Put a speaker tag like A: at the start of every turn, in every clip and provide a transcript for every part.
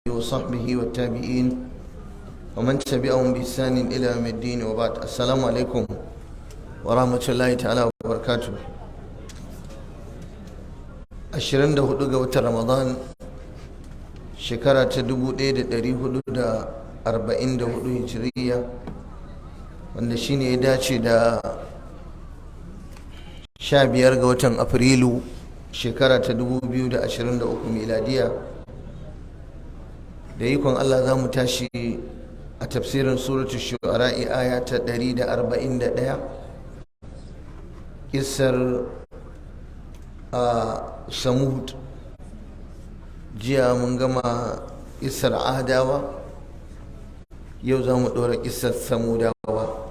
A: وصحبه والتابعين ومن تبعهم بإحسان إلى يوم الدين وبعد، السلام عليكم ورحمة الله تعالى وبركاته. 24 ga watan Ramadan, shekara ta 1444 Hijiriya, wanda shine ya dace da 15 ga watan Afrilu, shekara ta 2023 miladiya. Da ikon Allah za mu tashi a tafsirin Suratul Shu'ara'i, aya ta 141, kisar a Samud. Jiya mun gama kisar Adawa, yau za mu ɗora kisar Samudawa.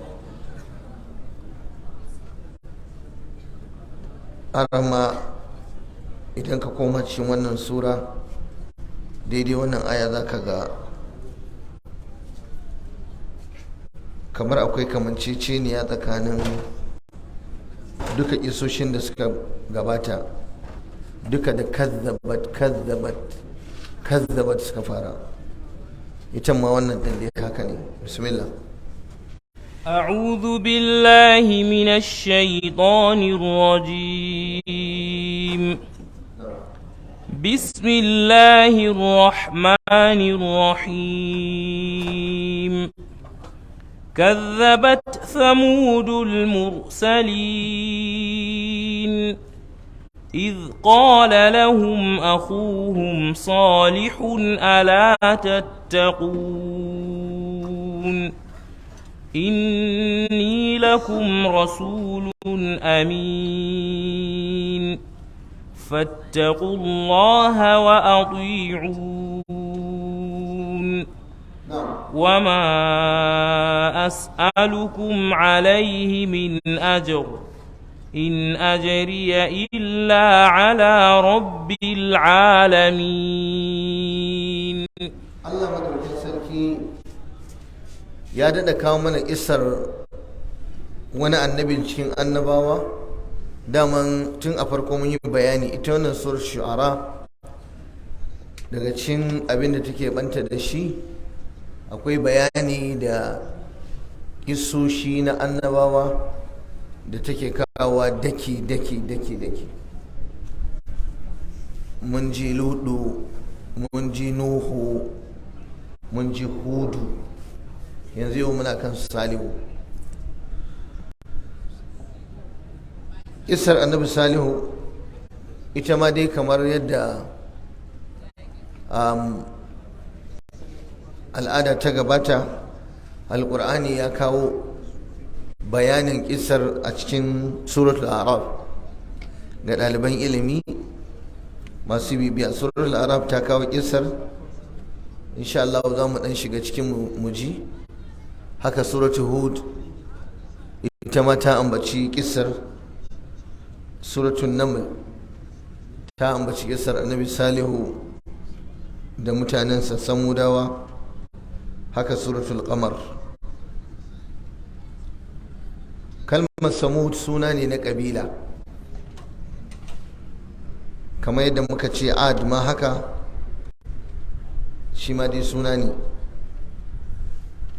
A: Arama, idan ka koma cikin wannan sura, daidai wannan aya, za ka ga kamar akwai kamanceceniya tsakanin duka isoshin da suka gabata. Duka da "kazzabat, kazzabat, kazzabat" suka fara. Ita ma wannan ɗin dai haka ne. Bismillah.
B: أعوذ بالله من الشيطان الرجيم. بسم الله الرحمن الرحيم. كذبت ثمود المرسلين إذ قال لهم أخوهم صالح ألا تتقون؟ إني لكم رسول أمين، فاتقوا الله وأطيعون. وما أسألكم عليه من أجر، إن أجري إلا على رب العالمين.
A: Allah Madaukakin Sarki ya daɗa kawo mana isar wani annabin cikin annabawa. Daman tun a farko mun yi bayani, ita wannan Surar Shu'ara, daga cikin abin da take banta da shi akwai bayani da isoshi na annabawa da take kawowa daki daki daki daki. Mun ji Ludu, mun ji Nuhu, mun ji Hudu, yanzu yau muna kan Salihu. Kisar Annabi Salihu ita ma dai kamar yadda al'ada ta gabata, Alƙur'ani ya kawo bayanin kisar a cikin Suratul Araf. Ga ɗaliban ilimi masu bibiya, Suratul Araf ta kawo kisar. Insha Allah za mu ɗan shiga cikin mu ji. Haka Suratul Hud ita ma ta ambaci kisar. Suratul Naml ta ambaci kisar Annabi Salihu da mutanensa Samudawa. Haka Suratul Qamar. Kalmar Samud suna ne na kabila, kamar yadda muka ce Ad ma haka, shi ma dai suna ne.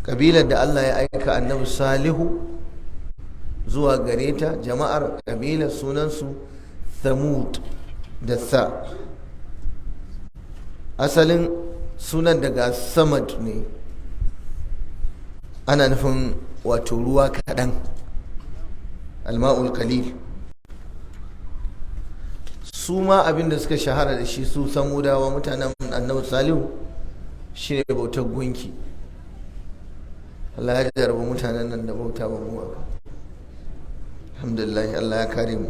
A: Kabilar da Allah ya aika Annabi Salihu zuwa gare ta, jama'ar kabilar, sunansu Thamud da sa. Asalin sunan daga Samad ne, ana nufin wato ruwa kaɗan, alma'ul qalil. Su ma abin da suka shahara da shi, su Samudawa, mutanen Annabi Salihu, shine bautar gunki. Allah ya jarabi mutanen nan da bauta ba gumaka. Alhamdulillah, Allah ya kare mu.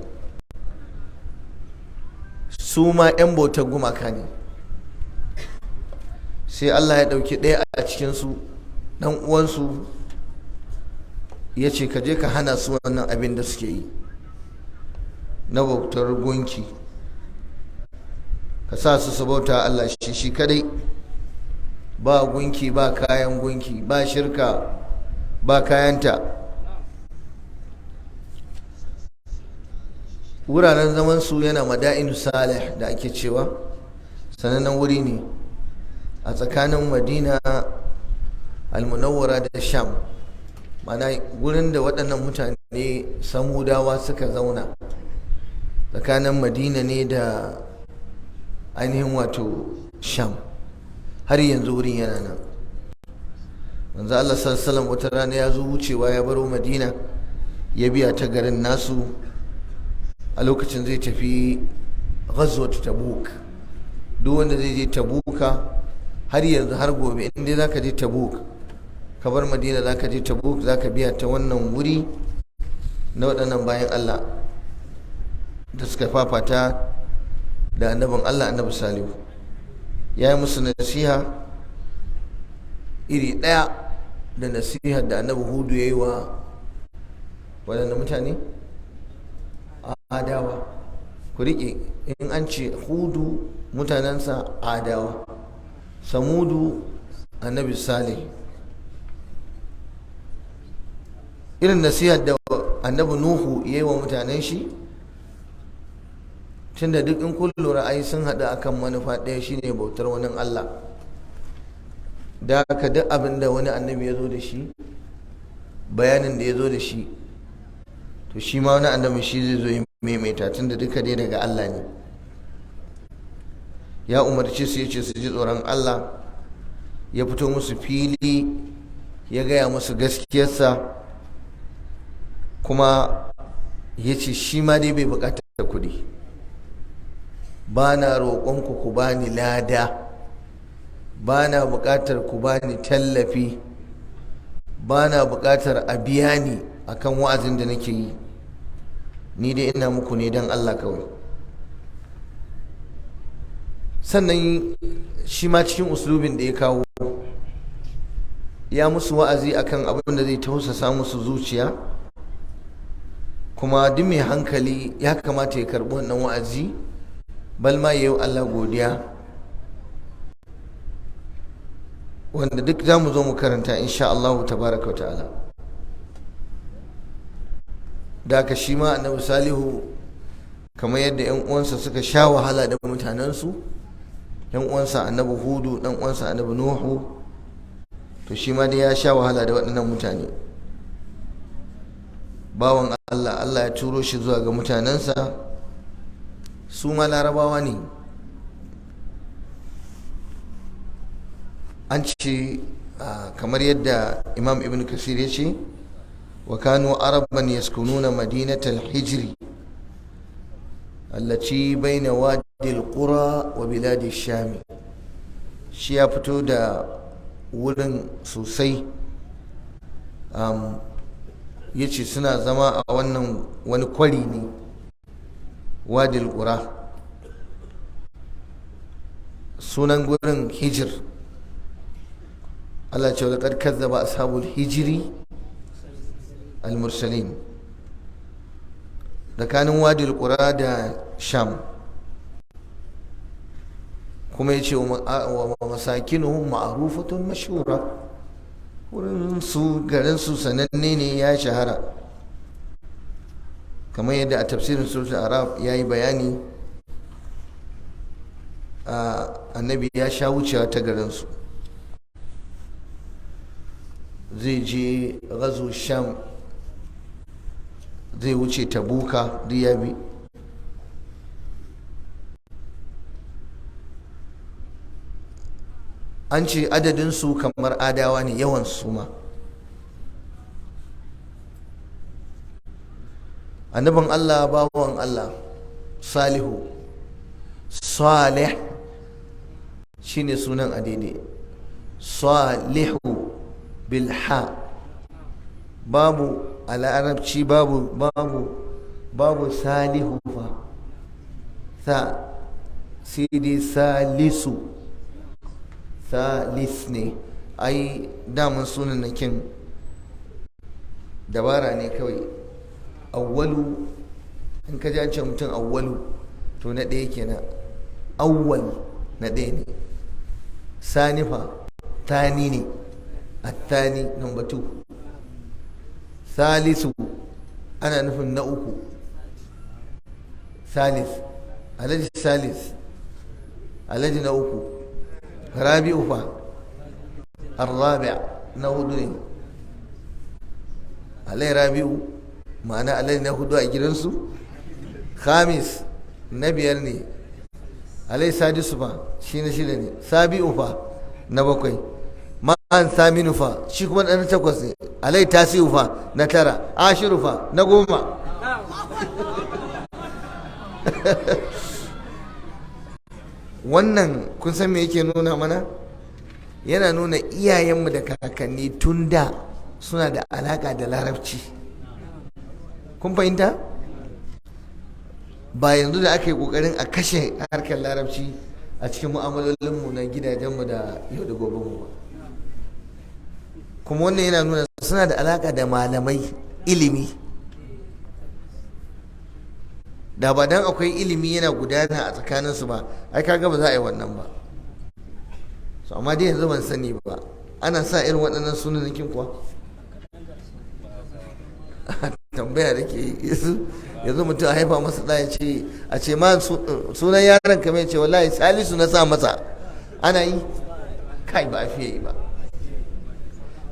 A: Su ma 'yan bautar gumaka ne. Sai Allah ya ɗauki ɗaya a cikinsu, ɗan uwansu, ya ce, "Ka je ka hana su wannan abin da suke yi na bautar gunki, ka sa su su bauta Allah shi shi kadai, ba gunki, ba kayan gunki, ba shirka, ba kayanta." Wuraren zaman su yana Mada'inu Salih da ake cewa, sanannen wuri ne. A tsakanin Madina Almunawwara da Sham, mana gurin da waɗannan mutane Samudawa suka zauna, tsakanin Madina ne da ainihin wato Sham. Har yanzu wurin yana nan. Manzo Allah sallallahu wata rana ya zo wucewa, ya baro Madina, ya biya ta garin nasu a lokacin zai tafi ghazwat Tabuk. Duk wanda zai je Tabuka, har yanzu har gobe, in dai zaka je Tabuk, ka bar Madina zaka je Tabuk, zaka biya ta wannan wuri na waɗannan bayan Allah da suka fafata da annabin Allah, Annabi Salihu. Ya yi musu nasiha iri ɗaya da nasihar da Annabi Hudu ya yi wa waɗanda mutane Adawa. Ku riƙe, in an ce Hudu, mutanensa Adawa; Samudu, Annabi Salih. Irin nasihar da Annabi Nuhu ya yi wa mutanen shi, tunda duk in kun lura ai sun haɗu akan manufa ɗaya, shine bautar wani Allah. Da haka duk abin da wani annabi ya zo da shi, bayanin da ya zo da shi, to shi ma wani annabi shi zai zo ya maimaita, tunda duka dai daga Allah ne. Ya umarci su, ya ce su ji tsoron Allah. Ya fito musu fili, ya gaya musu gaskiyarsa, kuma ya ce shi ma dai bai bukatar kuɗi. "Ba na roƙonku ku bani lada, ba na buƙatar ku bani tallafi, ba na buƙatar a biya ni akan wa'azin da nake yi. Ni dai ina muku ne don Allah kawai." Sannan shi ma cikin uslubin da ya kawo, ya musu wa'azi akan abin da zai tausasa musu zuciya, kuma duk mai hankali ya kamata ya karɓi wannan wa'azi, bal ma yayi Allah godiya, wanda duk za mu zo mu karanta insha Allah tabaraka wa ta'ala. Da haka shi ma Annabi Salihu, kamar yadda yan uwansa suka sha wahala da mutanensu, yan uwansa Annabi Hudu, dan uwansa Annabi Nuhu, to shi ma dai ya sha wahala da waɗannan mutane. Bawan Allah, Allah ya turo shi zuwa ga mutanensa, su ma Larabawa ne. An ce, kamar yadda Imam Ibn Kasir ya ce, wa kanu araban yaskununa madinatal Hijri allati baina wadi al-Qura wa biladi Shami. Shi ya fito da wurin sosai. Ya ce suna zama a wannan wani kwari ne, Wadi al-Qura, sunan gurin Hijir. Allah ce: "Wa laqad kazzaba ashabul hijri al-mursalin." Tsakanin Wadi Qura da Sham. Kuma ya ce: "Wa masakinuhum ma'rufatun mashhura." Wurin su, garin su sananne ne, ya shahara, kamar yadda a tafsirin Suratul Araf ya yi bayani, Annabi ya sha wucewa ta garin su, zai je gazo Sham, zai wuce Tabuka, duk ya bi. An ce adadinsu kamar Adawa ne yawan su ma. Annabin Allah, bawan Allah Salihu, Salih shine sunan a daidai, Salihu bilha. Babu a Larabci, babu, babu, babu Salihu fa sa, sai dai Salisu, Salis ne. Ai daman sunan nakin dabara ne kawai. Awwalu, in ka ji an ce mutum Awwalu, to na ɗaya kenan. Awwal na ɗaya ne. Sanifa tani ne, attani, number two. Salisu ana nufin na uku. Salis, Alhaji Salis, Alhaji na uku. Rabi'u fa? Arrabi', na hudu ne. Alai Rabi'u, ma'ana alai na hudu a gidansu. Khamis, na biyar ne. Alai sadisu fa? Shi na shida ne. Sabi'u fa? Na bakwai. Ma'an saminu fa? Shi kuma ɗan takwas ne. Alai tasi'u fa? Na tara. Ashiru fa? Na 10. Wannan kun san me yake nuna mana? Yana nuna iyayenmu da kakanni tun da suna da alaka da Larabci. Kun fahimta? Ba yanzu da aka yi kokarin a kashe harkar Larabci a cikin mu'amalolinmu na gidajenmu da yau da gobenmu ba. Kuma wannan yana nuna suna da alaka da malamai, ilimi. Da ba dan akwai ilimi yana gudana a tsakaninsu ba, ai kaga ba za a yi wannan ba. So amma dai yanzu ban sani ba, ana sa irin waɗannan sunanakin kuwa? Tambaya da ke yanzu, mutum a haifa masa ɗa, ya ce, a ce ma sunan yaron kamar ya ce, "Wallahi Salisu na sa masa." Ana yi? Kai, ba a fiye yi ba.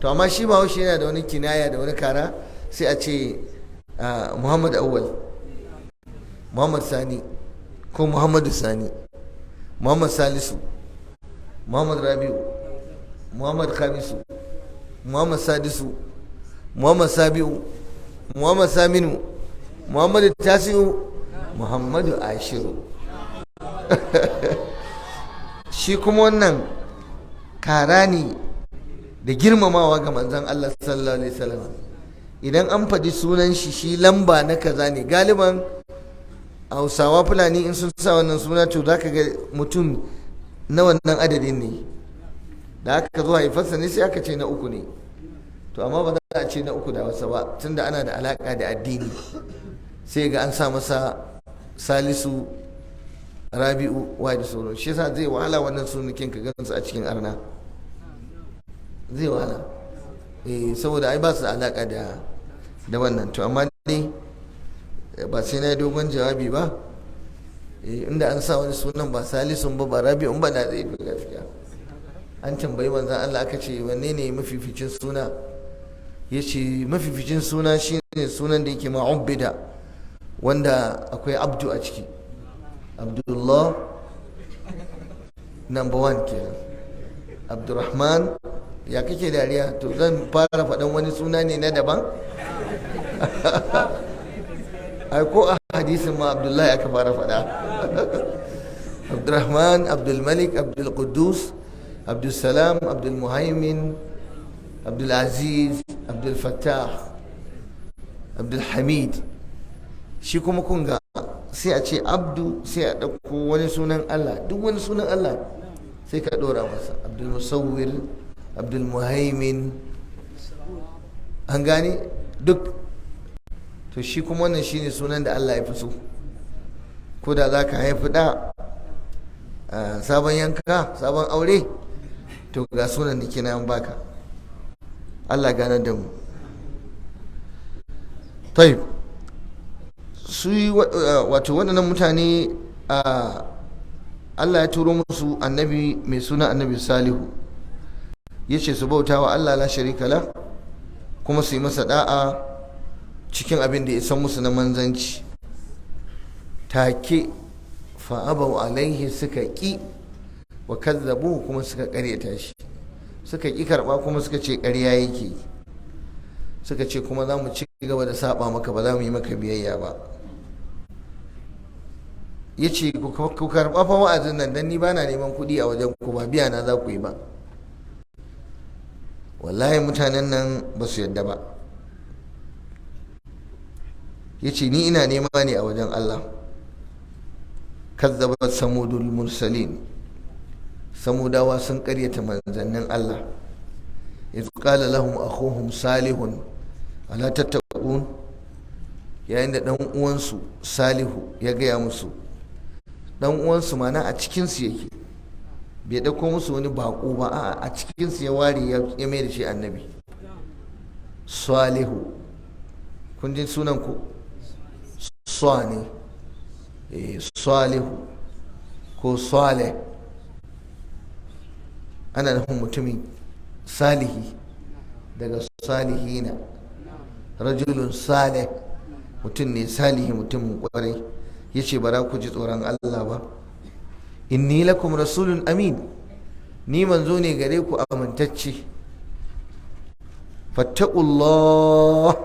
A: To amma shi ba yana da wani kinaya da wani kara, sai a ce Muhammad Awwal, Muhammad Sani, ko Muhammadu Sani, Muhammad Salisu, Muhammad Rabi'u, Muhammad Khamisu, Muhammad Sadisu, Muhammad Sabi'u, Muhammad Saminu, Muhammadu Tasi'u, Muhammadu Ashiru. Shi kuma wannan kara ne da girmamawa ga manzon Allah sallallahu alaihi wasallam. Idan an faɗi sunan shi, shi lamba na kaza ne. Galiban Hausawa Fulani in sun sa wannan suna, to za ka ga mutum na wannan adadin ne. Da aka zo haifarsa ne sai aka ce na uku ne. To amma ba za a ce na uku da wasa ba, tunda ana da alaka da addini, sai ga an sa masa Salisu, Rabi'u, wa da sauran. Shi yasa zai wahala wannan sunakin ka gansu a cikin arna, zai wahala, eh, saboda ai ba su da alaka da wannan. To amma dai ba sai na yi dogon jawabi ba. Inda an sa wani sunan ba Salisun ba, ba Rabi'un ba, na zai fi gaskiya. An tambayi manzan Allah, aka ce, "Wanne ne mafificin suna?" Ya ce, "Mafificin suna shine sunan da yake ma'ubbida, wanda akwai abdu a ciki." Abdullah number one kenan. Abdurrahman. Ya kake dariya? To zan fara faɗan wani suna ne na daban? Ai ko a hadisin ma Abdullahi aka fara faɗa. Abdurrahman, Abdulmalik, Abdulquddus, Abdulsalam, Abdulmuhaimin, Abdulaziz, Abdulfattah, Abdulhamid. Shi kuma kun ga sai a ce Abdu, sai a ɗauko wani sunan Allah, duk wani sunan Allah sai ka ɗora masa, Abdulmusawwir, Abdulmuhaimin, an gane duk. To shi kuma wannan shine sunan da Allah ya fi so. Ko da za ka haifi ɗa sabon yanka, sabon aure, to ga sunan da kina an baka. Allah gane da mu. Tayyib, su wato waɗannan mutane, Allah ya turo musu annabi mai suna Annabi Salihu, ya ce su bauta wa Allah la sharika la, kuma su yi masa da'a cikin abin da ya san musu na manzanci. Take fa'abau alaihi, suka ƙi, wa kazzabu, kuma suka ƙaryata shi. Suka ƙi karɓa, kuma suka ce ƙarya yake. Suka ce kuma, "Za mu ci gaba da saba maka, ba za mu yi maka biyayya ba." Ya ce, "Ku karɓa fa wa'azin nan, dan ni ba na neman kuɗi a wajen ku, ba biya na za ku yi ba." Wallahi mutanen nan ba su yadda ba. Ya ce, "Ni ina nema ne a wajen Allah." Kazzabat samudul mursalin, Samudawa sun karyata manzannin Allah. Iz qala lahum akhuhum Salihun ala tattaqun, yayin da dan uwansu Salihu ya gaya musu. Dan uwansu mana a cikin su yake, bai dauko musu wani bako ba, a'a, a cikin su ya ware ya mai da shi Annabi Salihu. Kun ji sunan ku ne, Salihu ko Saleh. Ana nufin mutumin salihi, daga salihina, rajulun salih, mutum ne salihi, mutumin kwarai. Ya ce, "Bara ku ji tsoron Allah ba? Inni lakum rasulun amin, ni manzo ne gare ku amintacce. Fattaqullah,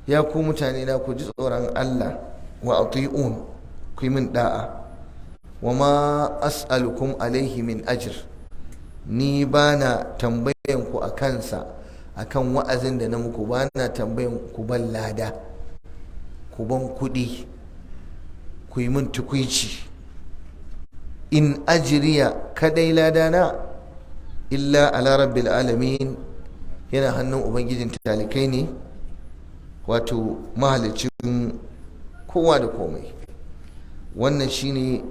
A: ya ku mutane na, ku ji tsoron Allah, wa ati'un, ku yi min da'a. Wa ma as'alukum alaihi min ajr, ni ba na tambayan ku a kansa, akan wa'azin da na muku ba na tambayan ku ban lada, ku ban kuɗi, ku yi min tukuici. In ajriya, kadai ladana, illa ala rabbil alamin, yana hannun ubangijin talikai ne, wato mahalicin kowa da komai." Wannan shine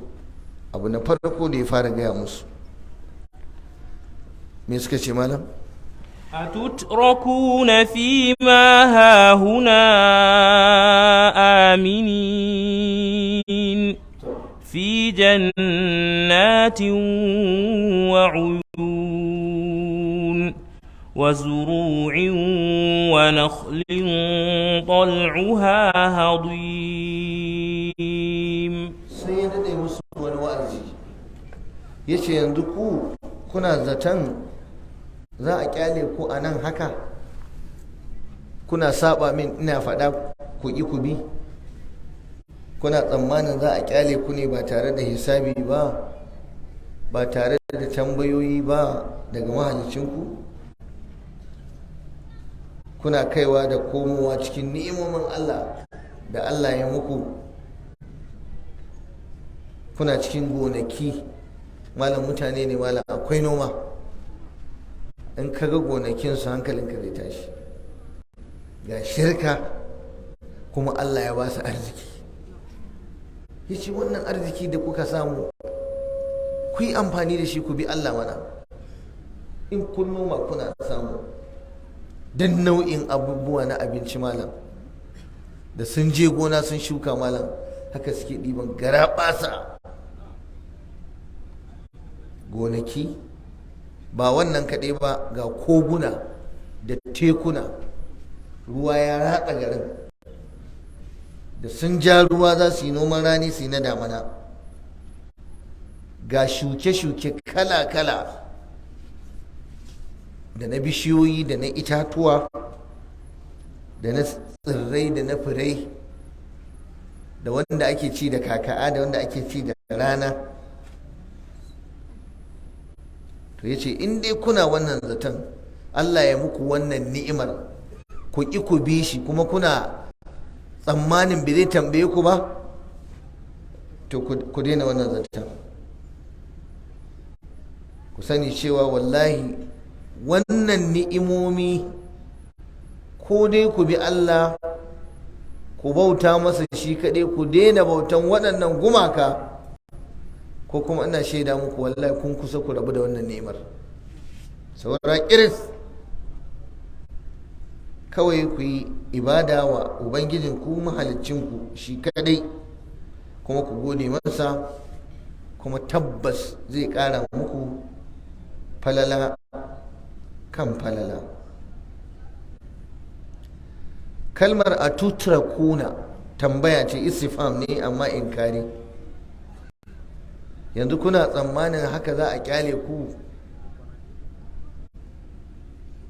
A: abu na farko da ya fara gaya musu. Me suka ce, malam?
B: أتتركون فيما هاهنا آمنين في جنات وعيون وزروع ونخل طلعها هضيم.
A: Sai ya daɗe musu wani wa'azi, ya ce, "Yanzu ku kuna zaton za a kyale ku a nan haka, kuna saba min, ina faɗa ku ƙi ku bi? Kuna tsammanin za a kyale ku ne ba tare da hisabi ba, ba tare da tambayoyi ba daga mahalicinku? Kuna kaiwa da komowa cikin ni'imomin Allah da Allah ya muku, kuna cikin gonaki." Malam, mutane ne malam, akwai noma. In ka ga gonakinsu, hankalinka zai tashi. Ga shirka, kuma Allah ya ba su arziki. Ya ce, "Wannan arziki da kuka samu, ku yi amfani da shi ku bi Allah mana. In kun noma kuna samu don nau'in abubuwa na abinci, malam, da sun je gona sun shuka, malam, haka suke ɗiban garaɓasa." Gonaki, ba wannan kaɗai ba, ga koguna da tekuna, ruwa ya ratsa garin. Da sun ja ruwa za su yi noman rani, su yi na damana. Ga shuke-shuke kala-kala, da na bishiyoyi, da na itatuwa, da na tsirrai, da na furai, da wanda ake ci da kaka'a, da wanda ake ci da rana. To, ya ce, "In dai kuna wannan zaton Allah ya muku wannan ni'imar, ku ƙi ku bi shi, kuma kuna tsammanin bai zai tambaye ku ba, to ku daina wannan zaton. Ku sani cewa wallahi wannan ni'imomi, ko dai ku bi Allah, ku bauta masa shi kaɗai, ku daina bautan waɗannan gumaka, ko kuma ina shaida muku, wallahi kun kusa ku rabu da wannan ni'imar. Saura kiris. Kawai ku yi ibada wa ubangijinku, mahaliccinku, shi kadai, kuma ku gode masa, kuma tabbas zai ƙara muku falala kan falala." Kalmar atutrakuna tambaya ce, istifham ne amma inkari. Yanzu kuna tsammanin haka za a kyale ku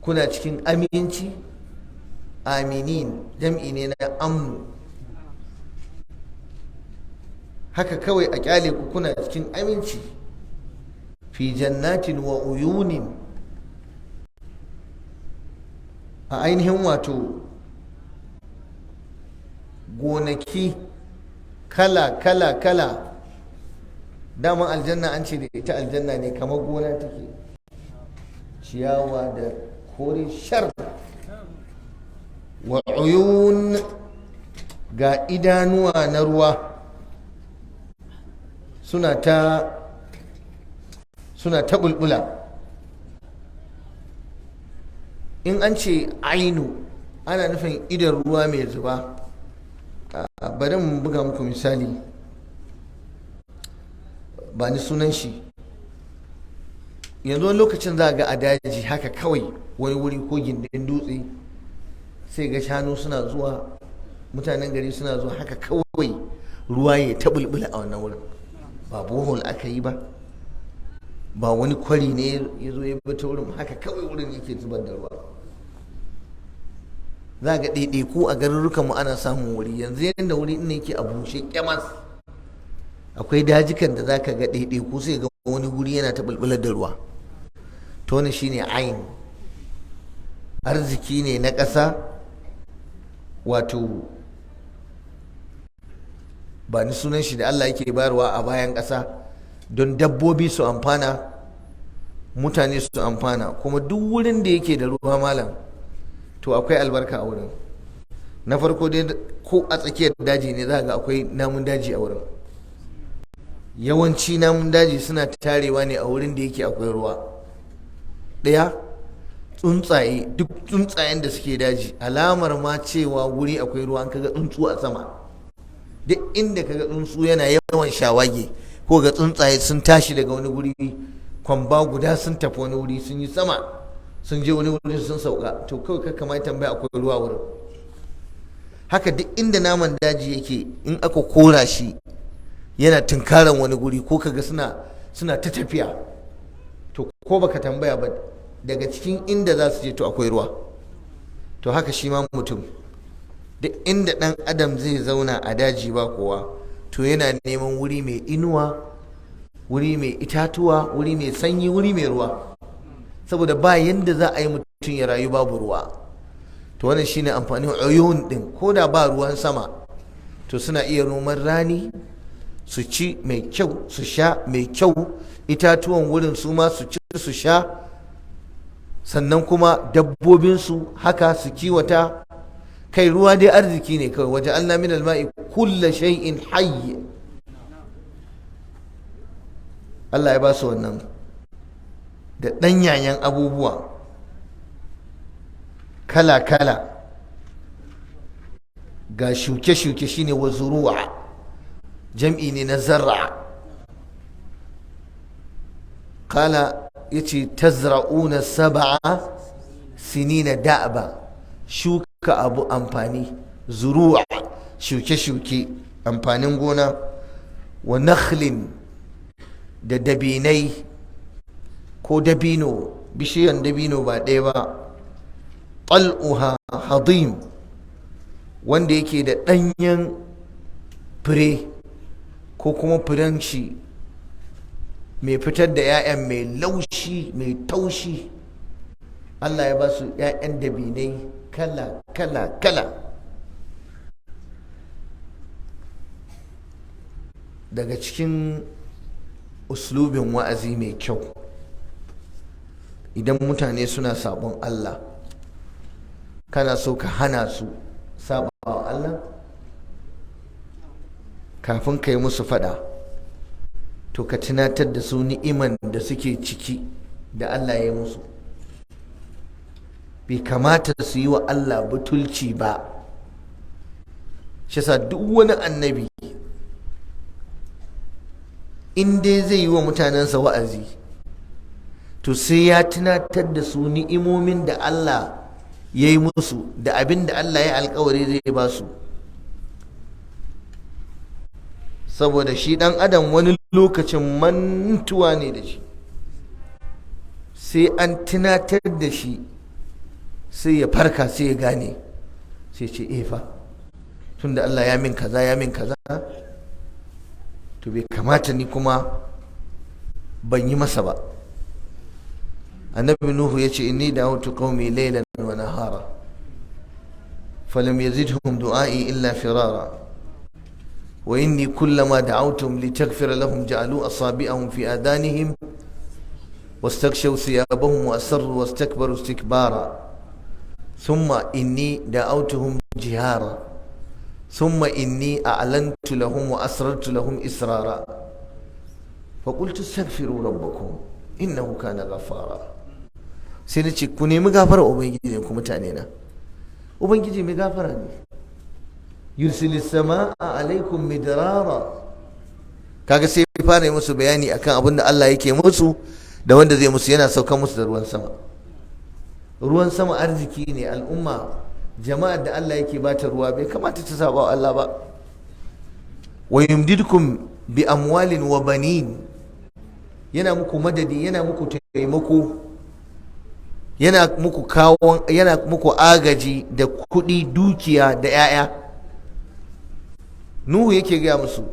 A: kuna cikin aminci? Aminin jam'i ne na amnu. Haka kawai a kyale ku kuna cikin aminci, fi jannatin wa uyunin, a ainihin wato gonaki kala kala kala. Daman aljanna an ce da ita aljanna ne kamar gona take, ciyawa da kore shar. Wa uyun, ga idanuwa na ruwa suna ta bulbula. In an ce ainu, ana nufin idan ruwa mai zuba. Bari mu buga muku misali, ba ni sunan shi. Yanzu wani lokacin za ga a daji haka kawai, wani wuri ko gindin dutse, sai ga shanu suna zuwa, mutanen gari suna zuwa, haka kawai ruwa ya ta bulbula a wannan wurin. Ba borehole aka yi ba, ba wani kwari ne ya zo ya bi ta wurin, haka kawai wurin yake zubar da ruwa. Za ga ɗaiɗaiku a garurrukan mu ana samun wuri. Yanzu yadda wuri ɗin yake a bushe kyamas, akwai dajikan da za ka ga ɗaiɗaiku sai ga wani wuri yana ta bulbular da ruwa. To wannan shine ain, arziki ne na ƙasa. Wato ba ni sunan shi da Allah yake bayarwa a bayan ƙasa don dabbobi su amfana, mutane su amfana. Kuma duk wurin da yake da ruwa, malam, to akwai albarka a wurin. Na farko dai, ko a tsakiyar daji ne, za ga akwai namun daji a wurin. Yawanci namun daji suna tarewa ne a wurin da yake akwai ruwa. Ɗaya, tsuntsaye, duk tsuntsayen da suke daji, alamar ma cewa wuri akwai ruwa an kaga tsuntsu a sama. Duk inda kaga tsuntsu yana yawan shawage, ko ga tsuntsaye sun tashi daga wani guri kwamba guda sun tafi wani wuri, sun yi sama, sun je wani wuri sun sauka, to kawai ka kamata tambaya, akwai ruwa wurin. Haka duk inda naman daji yake, in aka kora shi yana tunkaran wani guri, ko kaga suna ta tafiya, to ko baka tambaya ba, daga cikin inda za su je, to akwai ruwa. To haka shi ma mutum, duk inda ɗan adam zai zauna a daji ba kowa, to yana neman wuri mai inuwa, wuri mai itatuwa, wuri mai sanyi, wuri mai ruwa, saboda ba yanda za a yi mutum ya rayu babu ruwa. To wannan shine amfanin uyun din. Ko da ba ruwan sama, to suna iya noman rani, su ci mai kyau, su sha mai kyau, itatuwan wurin su ma su ci su sha, sannan kuma dabbobinsu haka su kiwata. Kai, ruwa dai arziki ne kawai. وجعلنا من الماء كل شيء حي. Allah ya ba su wannan da ɗanyayen abubuwa kala-kala, ga shuke-shuke, shine وزروع, jam'i ne na زرع. قال, yace تزرعون سبع سنين دأبا, shuka abu amfani, زروع shuke-shuke, amfanin gona, ونخل da dabinai ko dabino, bishiyan dabino ba ɗaya ba, طلعها هضيم, wanda yake da ɗanyen fure ko kuma furen shi mai fitar da 'ya'yan mai laushi, mai taushi. Allah ya ba su 'ya'yan dabinai kala kala kala. Daga cikin uslubin wa'azi mai kyau, idan mutane suna sabon Allah, kana so ka hana su saba wa Allah, kafin ka yi musu fada, to ka tunatar da su ni'iman da suke ciki da Allah ya yi musu. Bai kamata su yi wa Allah butulci ba. Shi yasa duk wani annabi, in dai zai yi wa mutanensa wa'azi, to sai ya tunatar da su ni'imomin da Allah ya yi musu da abin da Allah ya alkawari zai ba su, saboda shi dan adam wani lokacin mantuwa ne da shi. Sai an tunatar da shi sai ya farka, sai ya gane, sai ce, "Eh fa, tunda Allah ya min kaza, ya min kaza, to bai kamata ni kuma ban yi masa ba." Annabi Nuhu ya ce, إني دعوت قومي ليلا ونهارا فلم يزدهم دعائي إلا فرارا وإني كلما دعوتهم لتغفر لهم جعلوا أصابعهم في آذانهم واستغشوا ثيابهم وأصروا واستكبروا استكبارا ثم إني دعوتهم جهارا ثم إني أعلنت لهم وأسررت لهم إسرارا فقلت استغفروا ربكم إنه كان غفارا. Sai na ce, ku nemi gafara Ubangiji ku, mutane na, Ubangiji mai gafara ne, يرسل السماء عليكم مدرارا. Kaga sai fara yi musu bayani akan abin da Allah yake musu. Da wanda zai musu, yana sauka musu da ruwan sama. Ruwan sama arziki ne. Al'umma, jama'ar da Allah yake bata ruwa, bai kamata ta saba wa Allah ba. Wa yumdidkum bi amwalin wa banin, yana muku madadi, yana muku taimako, yana muku kawon, yana muku agaji da kuɗi, dukiya da 'ya'ya. Nuhu yake gaya musu,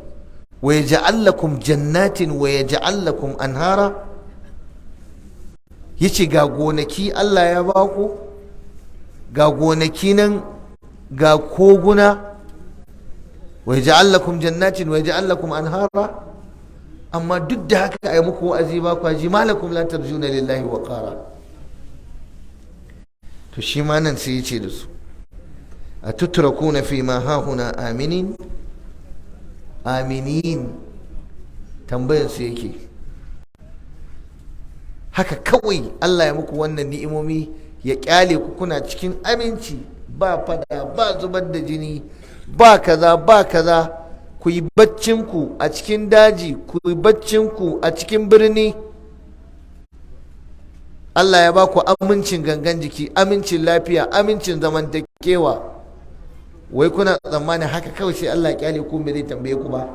A: wa yaj'al lakum jannatin wa yaj'al lakum anhara. Yace ga gonaki Allah ya baku, ga gonaki nan, ga koguna. Wa yaj'al lakum jannatin wa yaj'al lakum anhara. Amma duk da haka ai muku wa'azi ba kwa ji. Malakum la tarjuna lillahi wa qara. To shi ma nan sai yace da su, atutrakuna fi ma hahuna aminin? Aminin, tambayar su yake. Haka kawai Allah ya muku wannan ni'imomi ya kyale ku kuna cikin aminci, ba fada, ba zubar da jini, ba kaza ba kaza, ku yi baccinku a cikin daji, ku yi baccinku a cikin birni. Allah ya ba ku amincin gangan jiki, amincin lafiya, amincin zamantakewa. Wai kuna tsammanin haka kawai sai Allah ya kyale ku, me zai tambaye ku ba?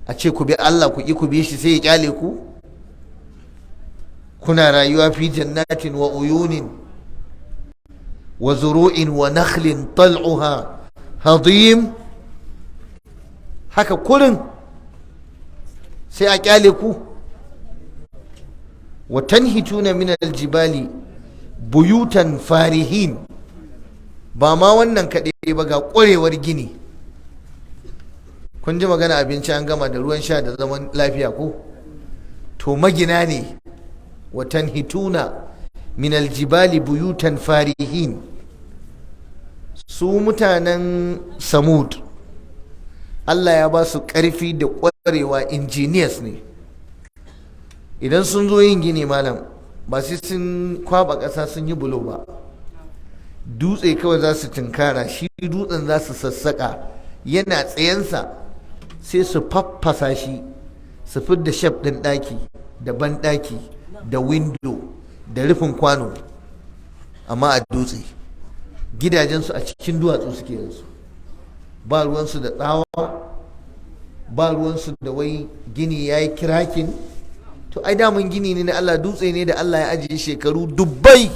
A: A ce ku bi Allah, ku ki ku bi shi, sai ya kyale ku? Kuna rayuwa fi jannatin wa uyunin wa zuru'in wa nakhlin tal'uha hadim, haka kurin sai a kyale ku? Wa tanhituna min aljibali buyutan farihin. Ba ma wannan kaɗai ba, ga ƙwarewar gini. Kun ji magana abinci an gama, da ruwan sha da zaman lafiya ko? To magina ne. Wa tanhituna min aljibali buyutan farihin. Su mutanen Samud, Allah ya ba su ƙarfi da ƙwarewa, engineers ne. Idan sun zo yin gini, malam, ba sai sun kwaba ƙasa sun yi bulo ba. Dutse kawai za su tunkara shi, dutsen za su sassaƙa, yana tsayensa sai su faffasa shi, su fidda shape ɗin ɗaki da banɗaki da window da rufin kwano, amma a dutse. Gidajensu a cikin duwatsu suke yanzu. Ba ruwansu da tsawa, ba ruwansu da wai gini ya yi cracking. To ai damun gini ne na Allah, dutse ne da Allah ya ajiye shekaru dubbai.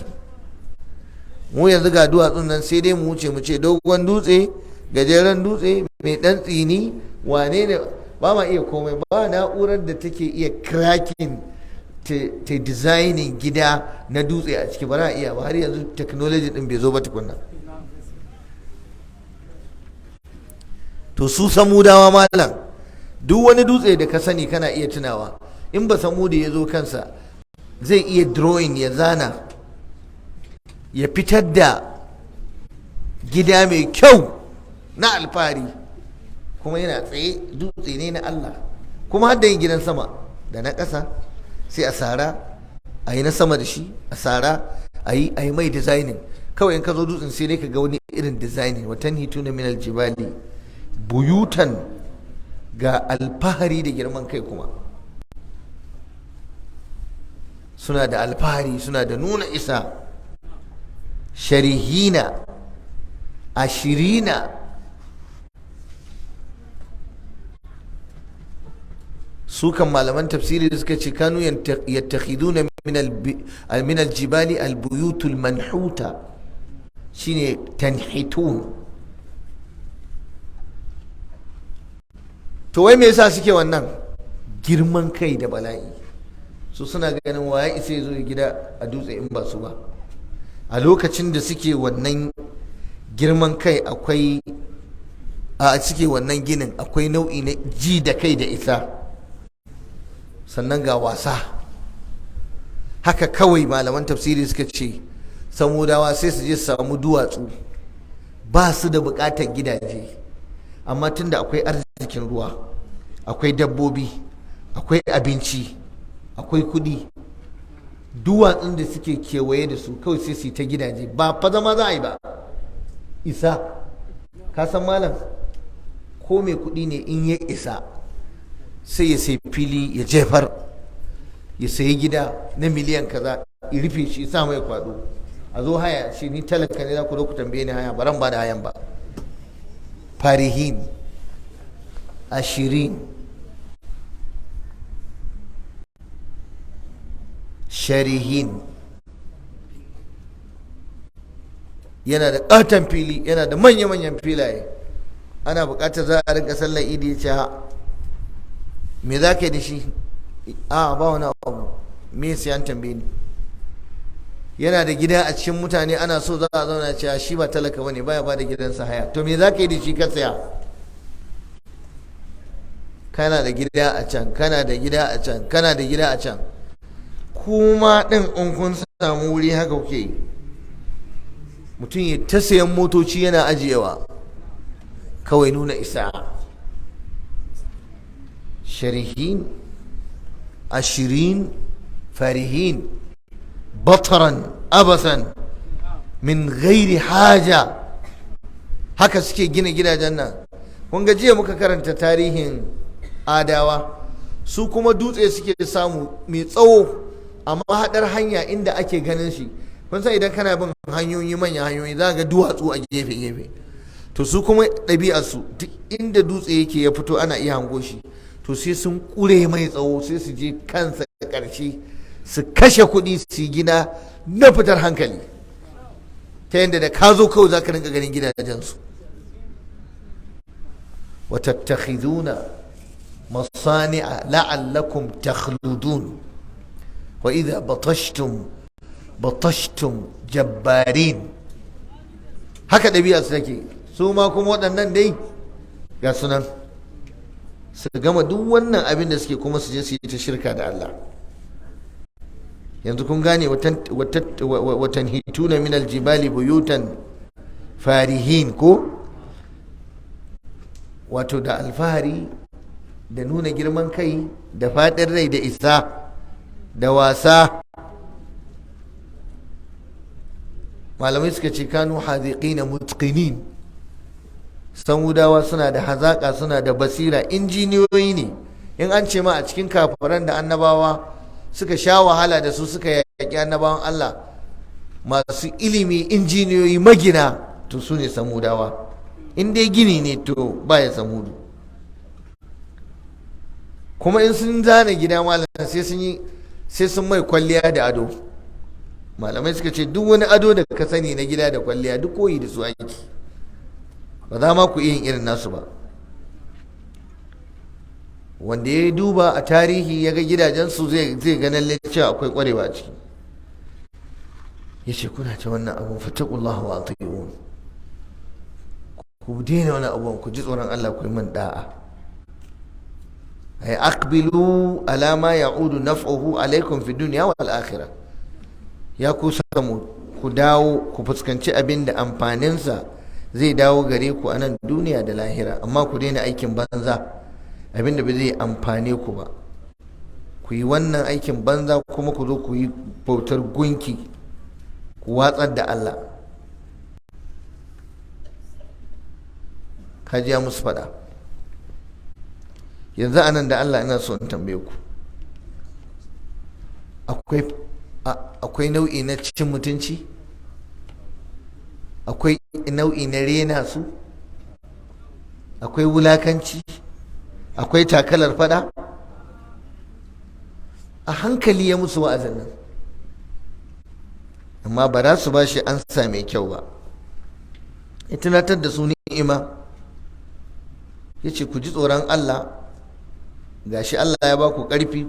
A: Mu yanzu ga duwatsun nan, sai dai mu wuce mu ce dogon dutse, gajeren dutse, mai dan tsini, wane ne. Ba ma iya komai. Ba na'urar da take iya cracking ta designing gida na dutse a ciki, ba za a iya ba. Har yanzu technology din bai zo ba tukunna. To su Samudawa, malam, duk wani dutse da ka sani kana iya tunawa, in ba Samuda ya zo kansa, zai iya drawing, ya zana, ya fitar da gida mai kyau na alfahari, kuma yana tsaye, dutse ne na Allah. Kuma har da yin gidan sama da na ƙasa, sai a sara a yi na sama da shi, a sara a yi mai designing. Kawai in ka zo dutsen, sai dai ka ga wani irin designing. Wa tanhituna min aljibali buyutan. Ga alfahari da girman kai kuma. Suna da alfahari, suna da nuna isa. Sharihina, ashirina. Su kan malaman tafsiri suka ce kanu yattakhiduna min aljibali albuyutul manhuta, shine tanhitun. To wai me yasa suke wannan girman kai da bala'i? Su suna ganin waye isa ya zo gida a dutse in ba su ba? A lokacin da suke wannan girman kai, akwai a suke wannan ginin, akwai nau'i na ji da kai da isa. Sannan ga wasa. Haka kawai malaman tafsiri suka ce Samudawa sai su je su samu duwatsu. Ba su da bukatar gidaje, amma tunda akwai arzikin ruwa, akwai dabbobi, akwai abinci, akwai kudi, duwatsun da suke kewaye da su kawai sai su yi ta gidaje. Ba fa zama za a yi ba, isa. Ka san, malam, ko mai kudi ne in ya isa, sai ya sai fili ya jefar. Ya sayi gida na miliyan kaza, ya rufe shi, sa mai kwado, a zo haya shi, ni talaka ne, za ku zo ku tambaye ni haya, baran ba da hayan ba. Farihin, ashirin, sharihin. Yana da katon fili, yana da manya-manyan filaye, ana bukatar za a rinka sallar idi. Ya ce, me za ka yi da shi? A ba wani abu, me sai an tambaye ni? Yana da gida a cikin mutane, ana so za a zauna, cewa shi ba talaka bane, baya ba da gidansa haya. To me za ka yi da shi ka saya? Kana da gida a can, kana da gida a can, kana da gida a can. Kuma ɗin in kun samu wuri haka kuke yi. Mutum ya ta sayan motoci yana ajiyewa, kawai nuna isa. Sharihin, ashirin, farihin, bataran, abasan, min ghairi haja. Haka suke gina gidajen nan. Kun ga jiya muka karanta tarihin Adawa. Su kuma dutse suke samu mai tsawo a mahaɗar hanya inda ake ganin shi. Kun san idan kana bin hanyoyi, manyan hanyoyi, za ga duwatsu a gefe-gefe. To su kuma ɗabi'arsu, duk inda dutse yake ya fito ana iya hango shi, to sai sun ƙure mai tsawo, sai su je kansa ƙarshe, su kashe kuɗi su gina na fitar hankali, ta yadda da ka zo kawai za ka rinka ganin gidajensu. Watattakhiduna masani'a la'allakum takhludun, wa idha batashtum batashtum jabbarin. Haka ɗabi'a su take. Su ma kuma waɗannan dai ga sunan, su gama duk wannan abin da suke, kuma su je su yi ta shirka da Allah. Yanzu kun gane watan hituna min aljibali buyutan farihin, ko wato da alfahari da nuna girman kai da faɗin rai da isa da wasa. Malamai suka ce kanu haziqina mutqinin. Samudawa suna da hazaka, suna da basira, injiniyoyi ne. In an ce ma a cikin kafiran da annabawa suka sha wahala da su, suka yaƙi annabawan Allah, masu ilimi, injiniyoyi, magina, to su ne Samudawa. In dai gini ne, to baya Samudu. Kuma in sun zana gida, malam, sai sun yi, sai sun mai kwalliya da ado. Malamai suka ce duk wani ado da ka sani na gida da kwalliya, duk koyi da su aiki. Ba za ma ku iya yin irin nasu ba. Wanda ya duba a tarihi ya ga gidajensu, zai ga lalle cewa akwai kwarewa a ciki. Ya ce, kuna ta wannan abun, fattakullahu wa ati'un. Ku daina wani abun, ku ji tsoron Allah, ku yi min da'a. Ay aqbilu ala ma ya'udu naf'uhu alaikum fi dunya wal akhirah. Ya ku samu, ku dawo ku fuskanci abin da amfaninsa zai dawo gare ku a nan duniya da lahira, amma ku daina aikin banza, abin da ba zai amfane ku ba. Ku yi wannan aikin banza kuma ku zo ku yi bautar gunki, ku watsar da Allah. Ka ji musu faɗa. Yanzu anan da Allah ina so in tambaye ku, akwai nau'i na cin mutunci, akwai nau'i na rena su, akwai wulakanci, akwai takalar fada. A hankali ya musu wa'azin nan, amma ba za su ba shi ansa mai kyau ba. Ya tunatar da su ni'ima, ya ce ku ji tsoron Allah, gashi Allah ya ba ku ƙarfi,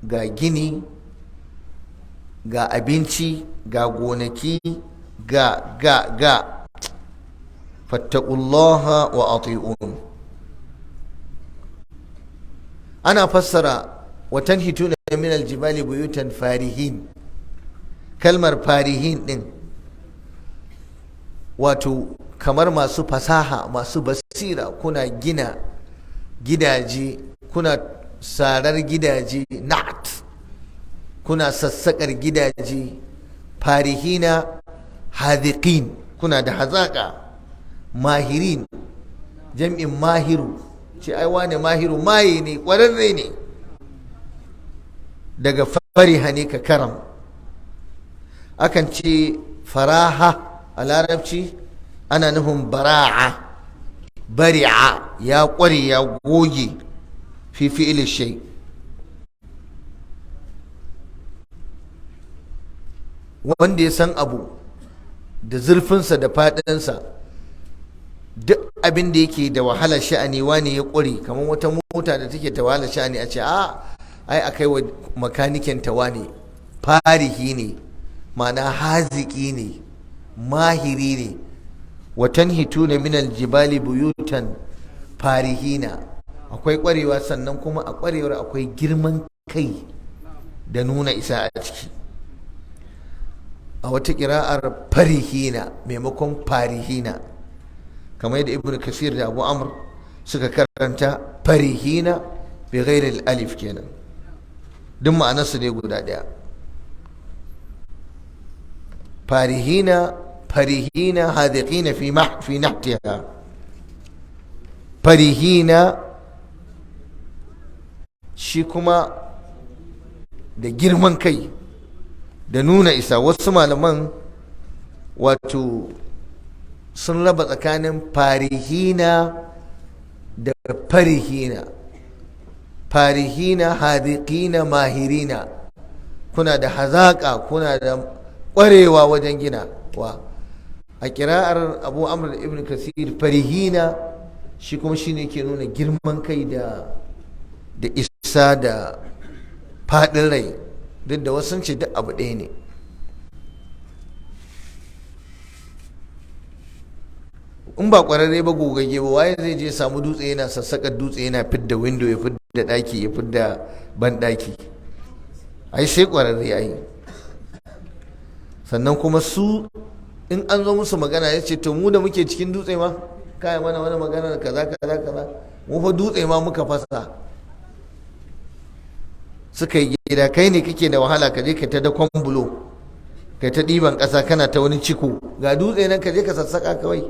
A: ga gini, ga abinci, ga gonaki, ga ga ga. Fattaqullaha wa ati'un. Ana fassara wa tanhituna min aljibali buyutan farihin, kalmar farihin din, wato kamar masu fasaha, masu basira, kuna gina gidaje, kuna sarar gidaje, na'at, kuna sassakar gidaje. Farihina, hadiqin, kuna da hazaka. Mahirin, jam'in mahiru, ce ai wane mahiru, maye ne, ƙwararre ne. Daga fariha ne, ka karam. Akan ce faraha a Larabci, ana nufin bara'a, bari'a, ya ƙware, ya goge fi fi'il shay. Wanda ya san abu da zurfinsa da faɗinsa, duk abin da yake da wahalar sha'ani, wani ya ƙware. Kamar wata mota da take da wahalar sha'ani, a ce a ai akai wa makanikin ta, wane farihi ne, ma'ana haziki ne, mahiri ne. Wa tanhituna min aljibali buyutan farihina. Akwai ƙwarewa, sannan kuma a ƙwarewar akwai girman kai da nuna isa a ciki. A wata ƙira'ar farihina maimakon farihina, kamar yadda Ibn Kasir da Abu Amr suka karanta farihina bi ghairi alif kenan, duk ma'anarsu ne guda ɗaya. Farihina, farihina, hadiqina fi mah fi nahtiha. Farihina shi kuma da girman kai da nuna isa. Wasu malaman wato sun raba tsakanin farihina da farihina. Farihina, hadiqina, mahirina, kuna da hazaƙa, kuna da ƙwarewa wajen gina wa. A kira'ar Abu Amr Ibn Kasir farihina, shi kuma shine ke nuna girman kai da isa da faɗin rai, duk da wasu ce duk abu ɗaya ne. In ba ƙwararre ba, gogagge ba, waye zai je samu dutse yana sassaƙar dutse, yana fidda window, ya fidda ɗaki, ya fidda banɗaki? Ai sai ƙwararre ai. Sannan kuma su in an zo musu magana, ya ce, "To, mu da muke cikin dutse ma kaya mana wani magana kaza kaza kaza? Mu fa dutse ma muka fasa suka yi gida. Kai ne kake da wahala, ka je ka ta dakon bulo, kai ta ɗiban ƙasa, kana ta wani ciko. Ga dutse nan, ka je ka sassaƙa kawai,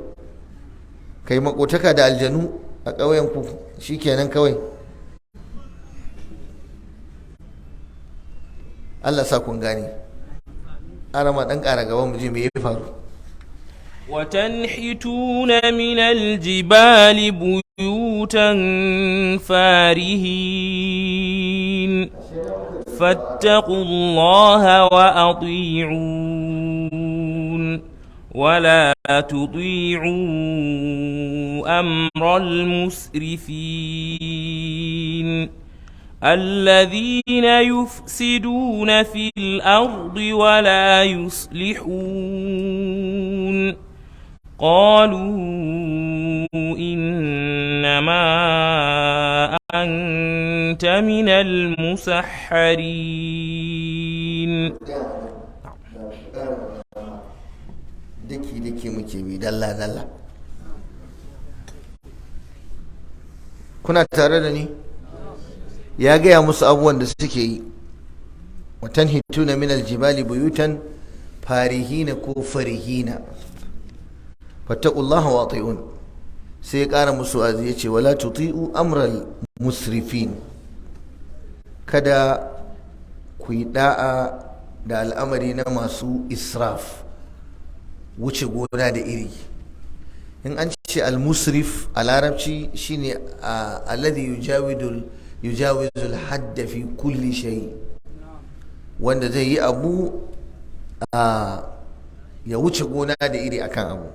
A: kai makotaka da aljanu a ƙauyen ku, shikenan kawai." Allah sa kun gane. Arama, ɗan ƙara gaban mu je, me ya faru?
B: وتنحتون من الجبال بيوتا فارهين. فاتقوا الله وأطيعون، ولا تطيعوا أمر المسرفين الذين يفسدون في الأرض ولا يصلحون. قالوا إنما أنت من المسحرين.
A: Daki daki muke bi, dalla dalla. Kuna tare da ni? Ya gaya musu abubuwan da suke yi. Watanhituna min aljibali buyutan farihina ko farihina. Fattaqullaha wa ati'un. Sai ya ƙara musu wa'azi, ya ce, "Wala tuti'u amral musrifin." Kada ku yi da'a da al'amari na masu israf, wuce gona da iri. In an ce al-musrif a Larabci, shine alladhi yujawizul hadda fi kulli shay, wanda zai yi abu ya wuce gona da iri akan abu.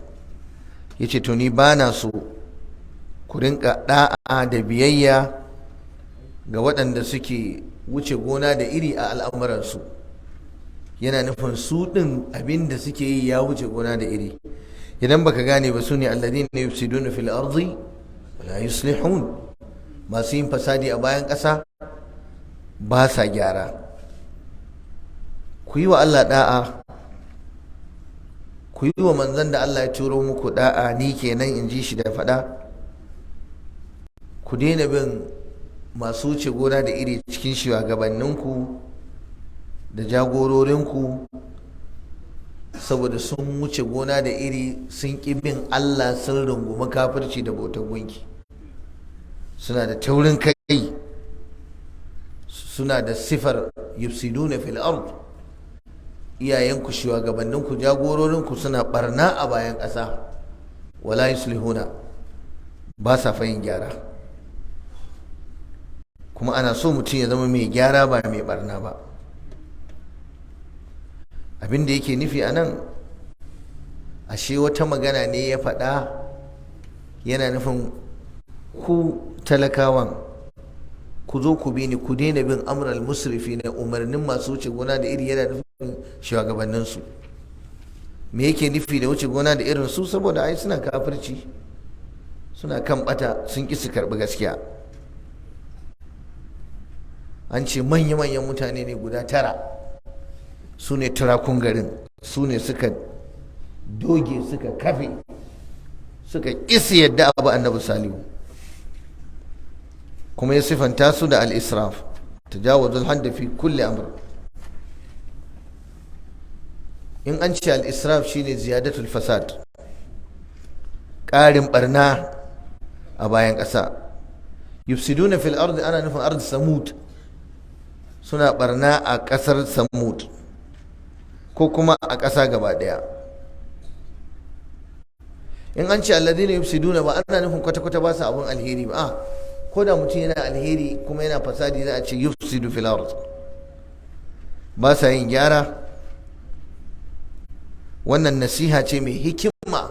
A: Yace, to, ni ba na so ku rinka da'a da biyayya ga waɗanda suke wuce gona da iri a al'amuransu. Yana nufin su ɗin abin da suke yi ya wuce gona da iri. Idan baka gane ba, su ne alladhina yufsiduna fil ardi wala yuslihun, masu yin fasadi a bayan ƙasa, ba sa gyara. Ku yi wa Allah da'a, ku yi wa manzon da Allah ya turo muku da'a, ni kenan, in ji shi da faɗa. Ku daina bin masu wuce gona da iri cikin shugabanninku da jagororinku, saboda sun wuce gona da iri, sun ƙi bin Allah, sun rungumi kafirci da bautar gunki, suna da taurin kai. Suna da sifar yufsiduna fil ard. Iyayenku, shugabanninku, jagororinku suna barna a bayan ƙasa. Wala yuslihuna, ba sa fayin gyara. Kuma ana so mutum ya zama mai gyara, ba mai barna ba. Abin da yake nufi a nan, ashe wata magana ne ya faɗa, yana nufin ku talakawan ku zo ku bi ni, ku daina bin amral musrifi na umarnin masu wuce gona da iri. Yana nufin shugabanninsu. Me yake nufi da wuce gona da irin su? Saboda ai suna kafirci, suna kan bata, sun ƙi su karɓi gaskiya. An ce manya-manyan mutane ne guda 9, su ne turakun garin, su ne suka doge, suka kafe, suka ƙi su yadda abu Annabi Salihu. Kuma ya sifanta su da al-israf, tajawazul hadda fi kulli amr. In an ce al-israf, shine ziyadatul fasad, ƙarin barna a bayan ƙasa. Yufsiduna fil ardi, ana nufin ardi Samud, suna barna a ƙasar Samud ko kuma a ƙasa gaba ɗaya. In an ce alladhina yufsiduna, ba ana nufin kwata-kwata ba su abun alheri ba. A ko da mutum yana alheri kuma yana fasadi, za a ce yufsidu fil ard. Ba sa yin gyara. Wannan nasiha ce mai hikima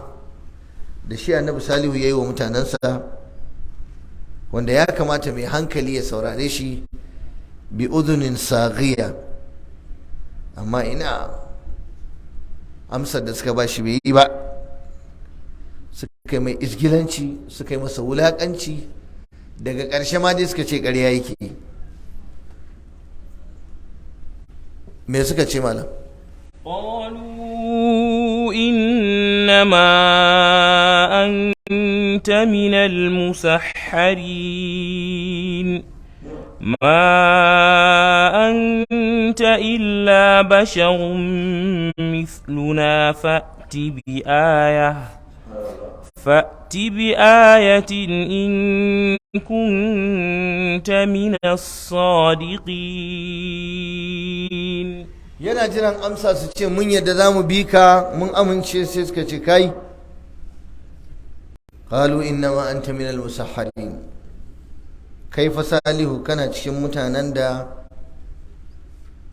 A: da shi Annabi Salihu ya yi wa mutanensa, wanda ya kamata mai hankali ya saurare shi bi udunin saghiya. Amma ina, amsar da suka ba shi bai yi ba. Suka yi mai isgilanci, suka yi masa wulakanci, daga ƙarshe ma dai suka ce ƙarya yake. Me suka ce, malam?
B: قالوا إنما أنت من المسحرين، ما أنت إلا بشر مثلنا، فأت بآية إن كنت من الصادقين.
A: Yana jiran amsa su ce mun yadda, za mu bi ka, mun amince. Sai suka ce, kai, qalu innama anta min al-musahharin. Kai fa Salihu, kana cikin mutanen da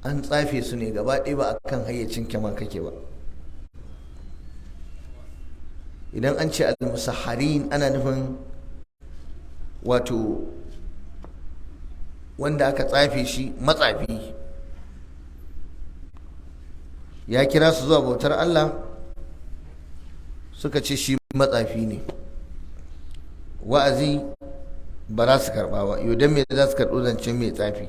A: an tsafe su ne gaba ɗaya, ba akan hayyacin kyama kake ba. Idan an ce al-musahharin, ana nufin wato wanda aka tsafe shi, matsafi. Ya kira su zuwa bautar Allah, suka ce shi matsafi ne. Wa'azi ba za su karba ba. Yau don me za su karɓi zancen mai tsafi?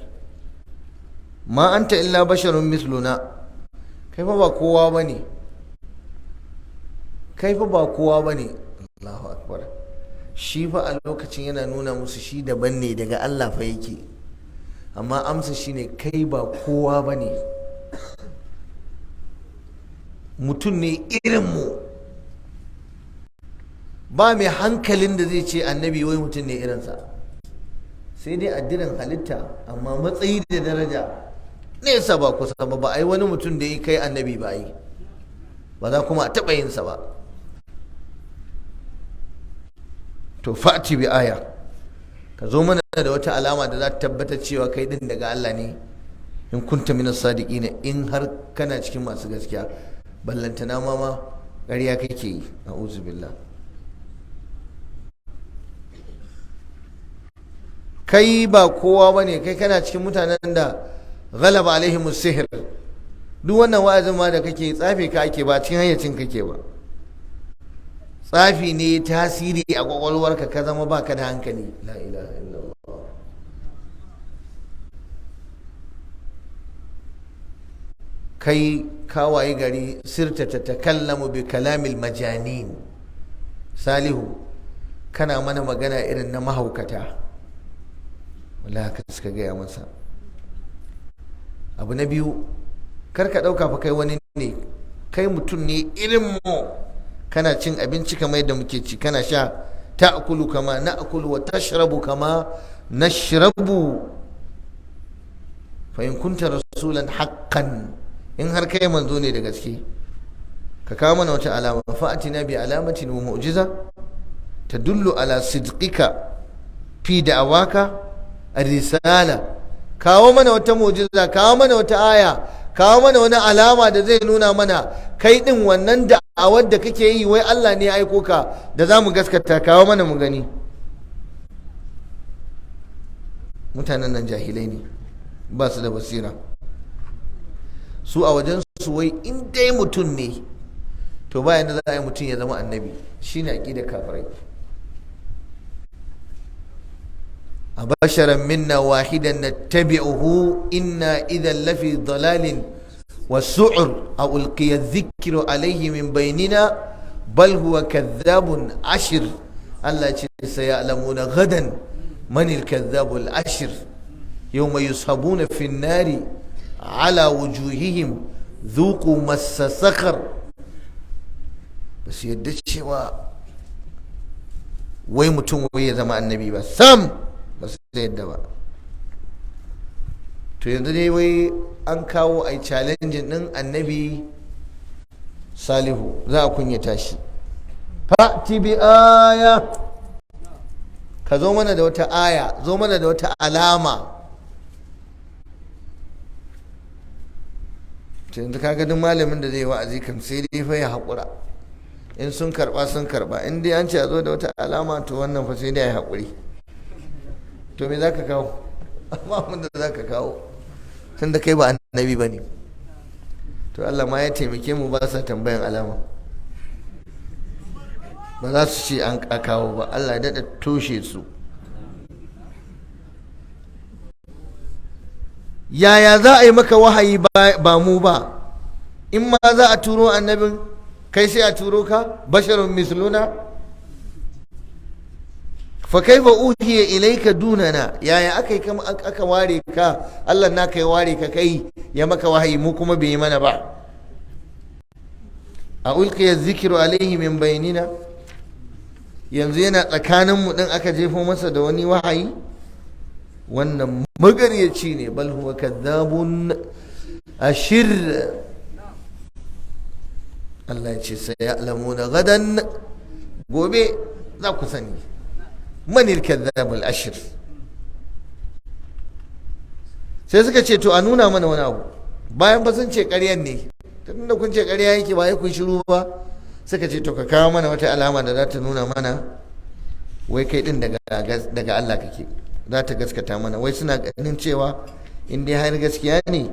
A: Ma anta illa basharun misluna. Kai fa ba kowa ba ne, kai fa ba kowa ba ne. Allahu akbar! Shi fa a lokacin yana nuna musu shi daban ne, daga Allah fa yake. Amma amsa shine kai ba kowa ba ne, mutum ne irinmu. Ba mai hankalin da zai ce annabi wai mutum ne irinsa, sai dai addirin halitta, amma matsayi da daraja nesa ba kusa ba. Ba a yi wani mutum da ya kai annabi ba yi ba, za kuma a taɓa yinsa ba. To fa'ti bi aya, ka zo mana da wata alama da za ta tabbatar cewa kai din daga Allah ne, in kunta minas sadiqina, in har kana cikin masu gaskiya. Ballantana ma ƙarya kake yi, a'udhu billah. Kai ba kowa bane, kai kana cikin mutanen da ghalaba alaihim sihir. Duk wannan wa'azin ma da kake, tsafe ka ake, ba cikin hayyacin kake ba. Tsafi ne tasiri a kwakwalwarka, ka zama baka da hankali. La ilaha illallah. Kai kawaye gari sirta ta takallamu bi kalamil majanin. Salihu, kana mana magana irin na mahaukata. Wallahi haka suka gaya masa. Abu na biyu, kar ka ɗauka fa kai wani ne, kai mutum ne irin mu, kana cin abinci kamar yadda muke ci, kana sha, ta'kulu kama na'kulu wa tashrabu kama nashrabu. Fa in kunta rasulan haqqan, in har kai manzo ne da gaske, ka kawo mana wata alama. Fa'atina bi alamatin wa mu'jiza tadullu ala sidqika fi da'awaka ar-risala. Kawo mana wata mu'jiza, kawo mana wata aya, kawo mana wani alama da zai nuna mana kai din wannan da'awar da kake yi, wai Allah ne ya aiko ka, da za mu gaskata. Kawo mana mu gani. Mutanen nan jahilai ne, ba su da basira. Su a wajen su, wai in dai mutum ne, to bayan da za a yi mutum ya zama annabi. Shine aqidar kafirai. Abasharan minna wahidan nattabi'uhu inna idhan lafi dalalin wa su'ur. Aw ulqiya dhikru alayhi min bainina bal huwa kadhabun ashir. Allah ce: sayalamuna gadan man al-kadhabul ashir yawma yushabuna fi an-nari ala wujuhihim dhuqu massa sakhar. Ba su yadda cewa wai mutum wai ya zama annabi ba, sam ba su yadda ba. To yanzu dai wai an kawo a challenge din Annabi Salihu, za a kunyata shi. Fa'ti bi aya, ka zo mana da wata aya, zo mana da wata alama. To yanzu kaga duk malamin da zai wa'azi kam sai dai fa ya haƙura. In sun karba, sun karba. In dai an ce a zo da wata alama, to wannan fa sai dai ya haƙuri. To me za ka kawo? Amma abin da za ka kawo, tun da kai ba annabi ba ne. To Allah ma ya taimake mu, ba sa tambayan alama, ba za su ce an kawo ba. Allah ya daɗa toshe su. Yaya za a yi maka wahayi ba mu ba? In ma za a turo annabin, kai sai a turo ka? Basharun misluna, fa kaifa uhiya ilayka dunana? Yaya aka yi aka ware ka, Allah naka ya ware ka kai ya maka wahayi, mu kuma bai yi mana ba? A ulqiya dhikru alaihi min bainina? Yanzu yana tsakanin mu din aka jefo masa da wani wahayi? Wannan magaryaci ne. Bal huwa kadhabun ashir. Allah ya ce: sayalamuna gadan, gobe za ku sani, manil kadhabul ashir. Sai suka ce to a nuna mana wani abu. Bayan ba sun ce ƙaryan ne, tunda kun ce ƙarya yake, ba ya kun shiru ba. Suka ce to ka kawo mana wata alama da za ta nuna mana wai kai din daga Allah kake, za ta gaskata mana. Wai suna ganin cewa in dai har gaskiya ne,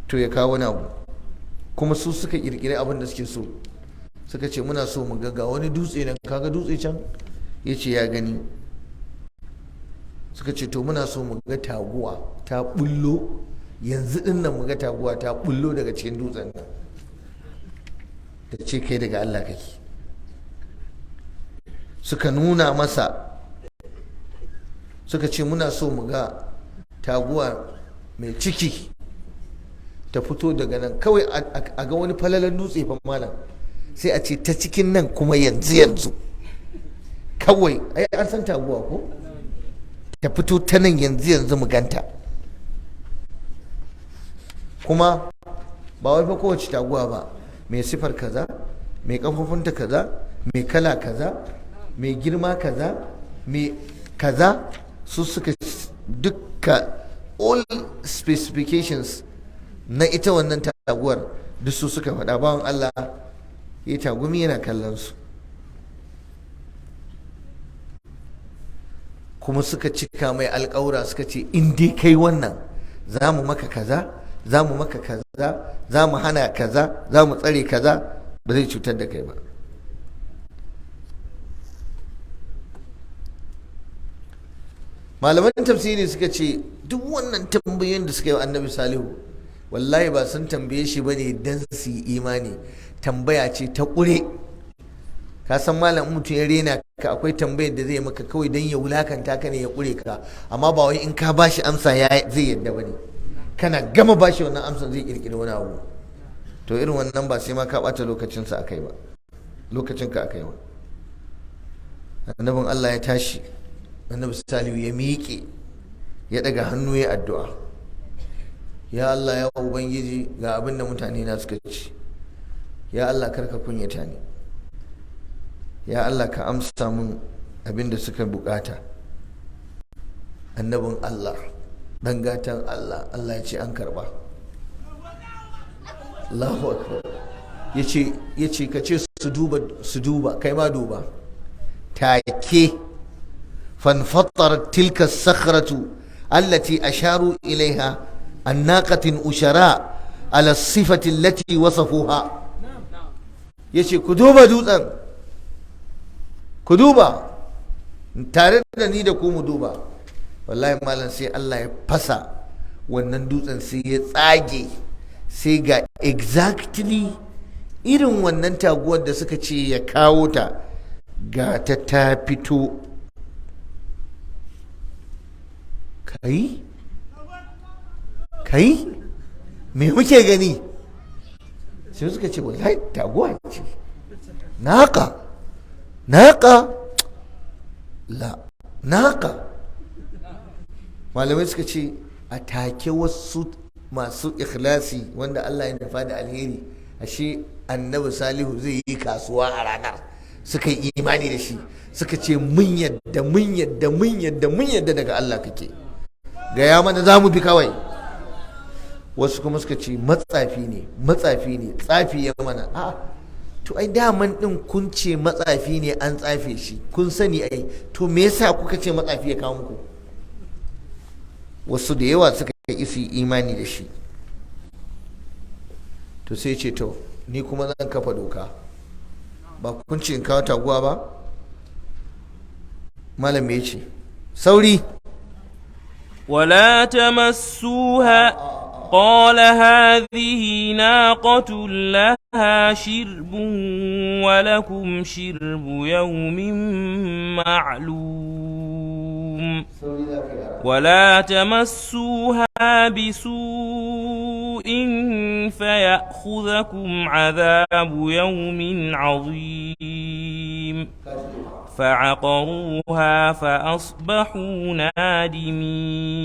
A: to ya kawo wani abu. Kuma su suka kirkiri abin da suke so. Suka ce muna so mu ga wani dutse nan, kaga dutse can? Ya ce ya gani. Suka ce to muna so mu ga taguwa ta bullo yanzu din nan, mu ga taguwa ta bullo daga cikin dutsen nan, da ce kai daga Allah kake. Suka nuna masa. Suka ce muna so mu ga taguwa mai ciki ta fito daga nan kawai, a ga wani falalan dutse fa malam, sai a ce ta cikin nan kuma yanzu yanzu kawai. Ai an san taguwa ko? Ta fito ta nan yanzu yanzu mu ganta. Kuma ba wai fa kowace taguwa ba, mai sifar kaza, mai kafofinta kaza, mai kala kaza, mai girma kaza, mai kaza. Su suka dukka all specifications na ita wannan taguwar, duk su suka faɗa. Bawan Allah ya tagumi yana kallon su. Kuma suka cika mai alƙawura, suka ce in dai kai wannan, za mu maka kaza, za mu maka kaza, za mu hana kaza, za mu tsare kaza, ba zai cutar da kai ba. Malaman tafsiri suka ce duk wannan tambayoyin da suka yi wa Annabi Salihu, wallahi ba sun tambaye shi bane dan su yi imani, tambaya ce ta ƙure. Ka san malam, mutum ya rena ka, akwai tambayar da zai maka kawai don ya wulakanta ka ne, ya ƙure ka, amma ba wai in ka bashi amsa ya zai yadda bane. Kana gama bashi wannan amsa, zai kirkiri wani abu. To irin wannan ba sai ma ka bata lokacinsa akai ba, lokacinka akai ba. Annabin Allah ya tashi, Annabi Salihu ya miƙe, ya daga hannu ya addu'a. Ya Allah, ya Ubangiji, ga abin da mutane na suka ci. Ya Allah, karka kunyata ni. Ya Allah, ka amsa mun abin da suka bukata. Annabin Allah, dan gatan Allah, Allah ya ce an karba. Allahu akbar. Ya ce ka ce su duba, su duba, kai ma duba. Take فانفطرت تلك الصخرة التي أشاروا إليها عن ناقة أشراء على الصفة التي وصفوها. Yace ku duba dutsen, ku duba tare da ni da ku, mu duba. Wallahi malam, sai Allah ya fasa wannan dutsen, sai ya tsage, sai ga exactly irin wannan taguwar da suka ce ya kawo ta, ga ta ta fito. Kai kai, me muke gani? Sai suka ce wallahi taguwa ce. ناقة ناقة لا ناقة. Malamai suka ce a take wasu masu ikhlasi wanda Allah ya nufa da alheri, ashe Annabi Salihu zai yi kasuwa a ranar, suka yi imani da shi, suka ce mun yadda, mun yadda, mun yadda, mun yadda daga Allah kake, gaya mana za mu bi kawai. Wasu kuma suka ce matsafi ne, matsafi ne, tsafi ya mana. A to ai daman din kun ce matsafi ne, an tsafe shi, kun sani ai. To me yasa kuka ce matsafi ya kawo muku? Wasu da yawa suka isi imani da shi. To sai ce to ni kuma zan kafa doka. Ba kun ce in kawo taguwa ba? Malam, me ce? Sauri.
B: ولا تمسوها. قال هذه ناقة لها شرب ولكم شرب يوم معلوم. ولا تمسوها بسوء فيأخذكم عذاب يوم عظيم. فعقروها فأصبحوا نادمين.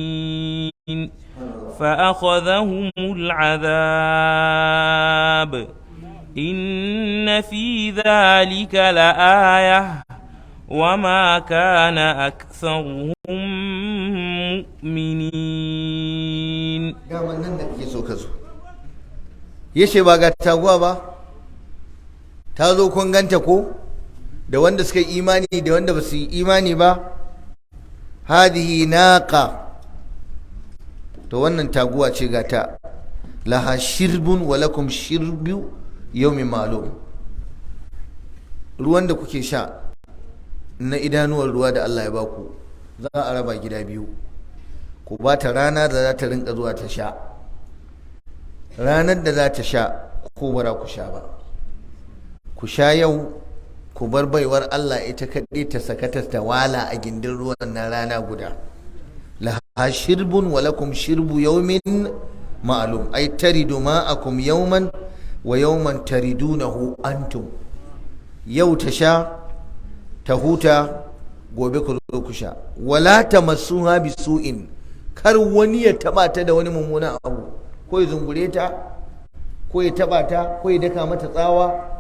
B: فأخذهم العذاب. إن في ذلك لآية وما كان أكثرهم مؤمنين.
A: Daman nan da kake so ka zo. Yace ba ga taguwa ba ta zo, kun ganta ko? Da wanda suka yi imani da wanda ba su yi imani ba. هذه ناقة, to wannan taguwa ce ga ta, لها شرب ولكم شرب يوم معلوم. Ruwan da kuke sha na idanuwar ruwa da Allah ya baku, za a raba gida biyu. Ku ba ta rana da za ta rinka zuwa ta sha. Ranar da za ta sha, ko bara ku sha ba. Ku sha yau, ku bar baiwar Allah ita kaɗai ta sakata ta wala a gindin ruwan na rana guda. لها شرب ولكم شرب يوم معلوم، أي ترد ماءكم يوما ويوما تردونه أنتم. Yau ta sha ta huta, gobe ku zo ku sha. ولا تمسوها بسوء, kar wani ya taba ta da wani mummunan abu, ko ya zungure ta, ko ya taba ta, ko ya daka mata tsawa.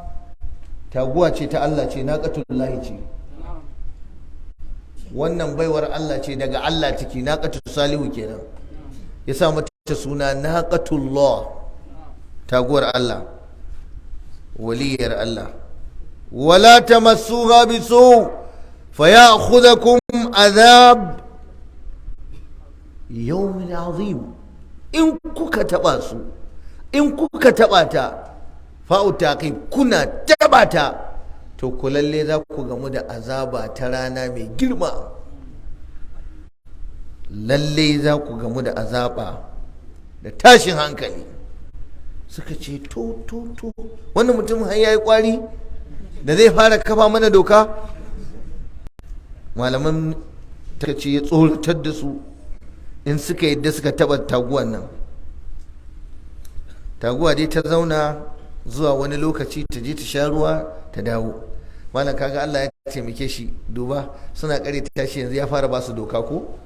A: Taguwa ce ta Allah ce, ناقة الله ce wannan, baiwar Allah ce, daga Allah ciki. ناقة صالح kenan, ya sa mata suna ناقة الله, taguwar Allah, waliyar Allah. ولا تمسوها بسوء فيأخذكم عذاب يوم عظيم. In kuka taba su, in kuka taba ta, فاء التعقيب, kuna taba ta, to ku lalle za ku gamu da azaba ta rana mai girma. Lalle za ku gamu da azaba da tashin hankali. Suka ce to to to, wannan mutum har yayi kwari da zai fara kafa mana doka. Malaman ta ce ya tsoratar da su in suka yadda suka taba taguwan nan. Taguwa dai ta zauna zuwa wani lokaci, ta je ta sha ruwa ta dawo. Malam, kaga Allah ya taimake shi. Duba, suna kare tashi, yanzu ya fara ba su doka ko.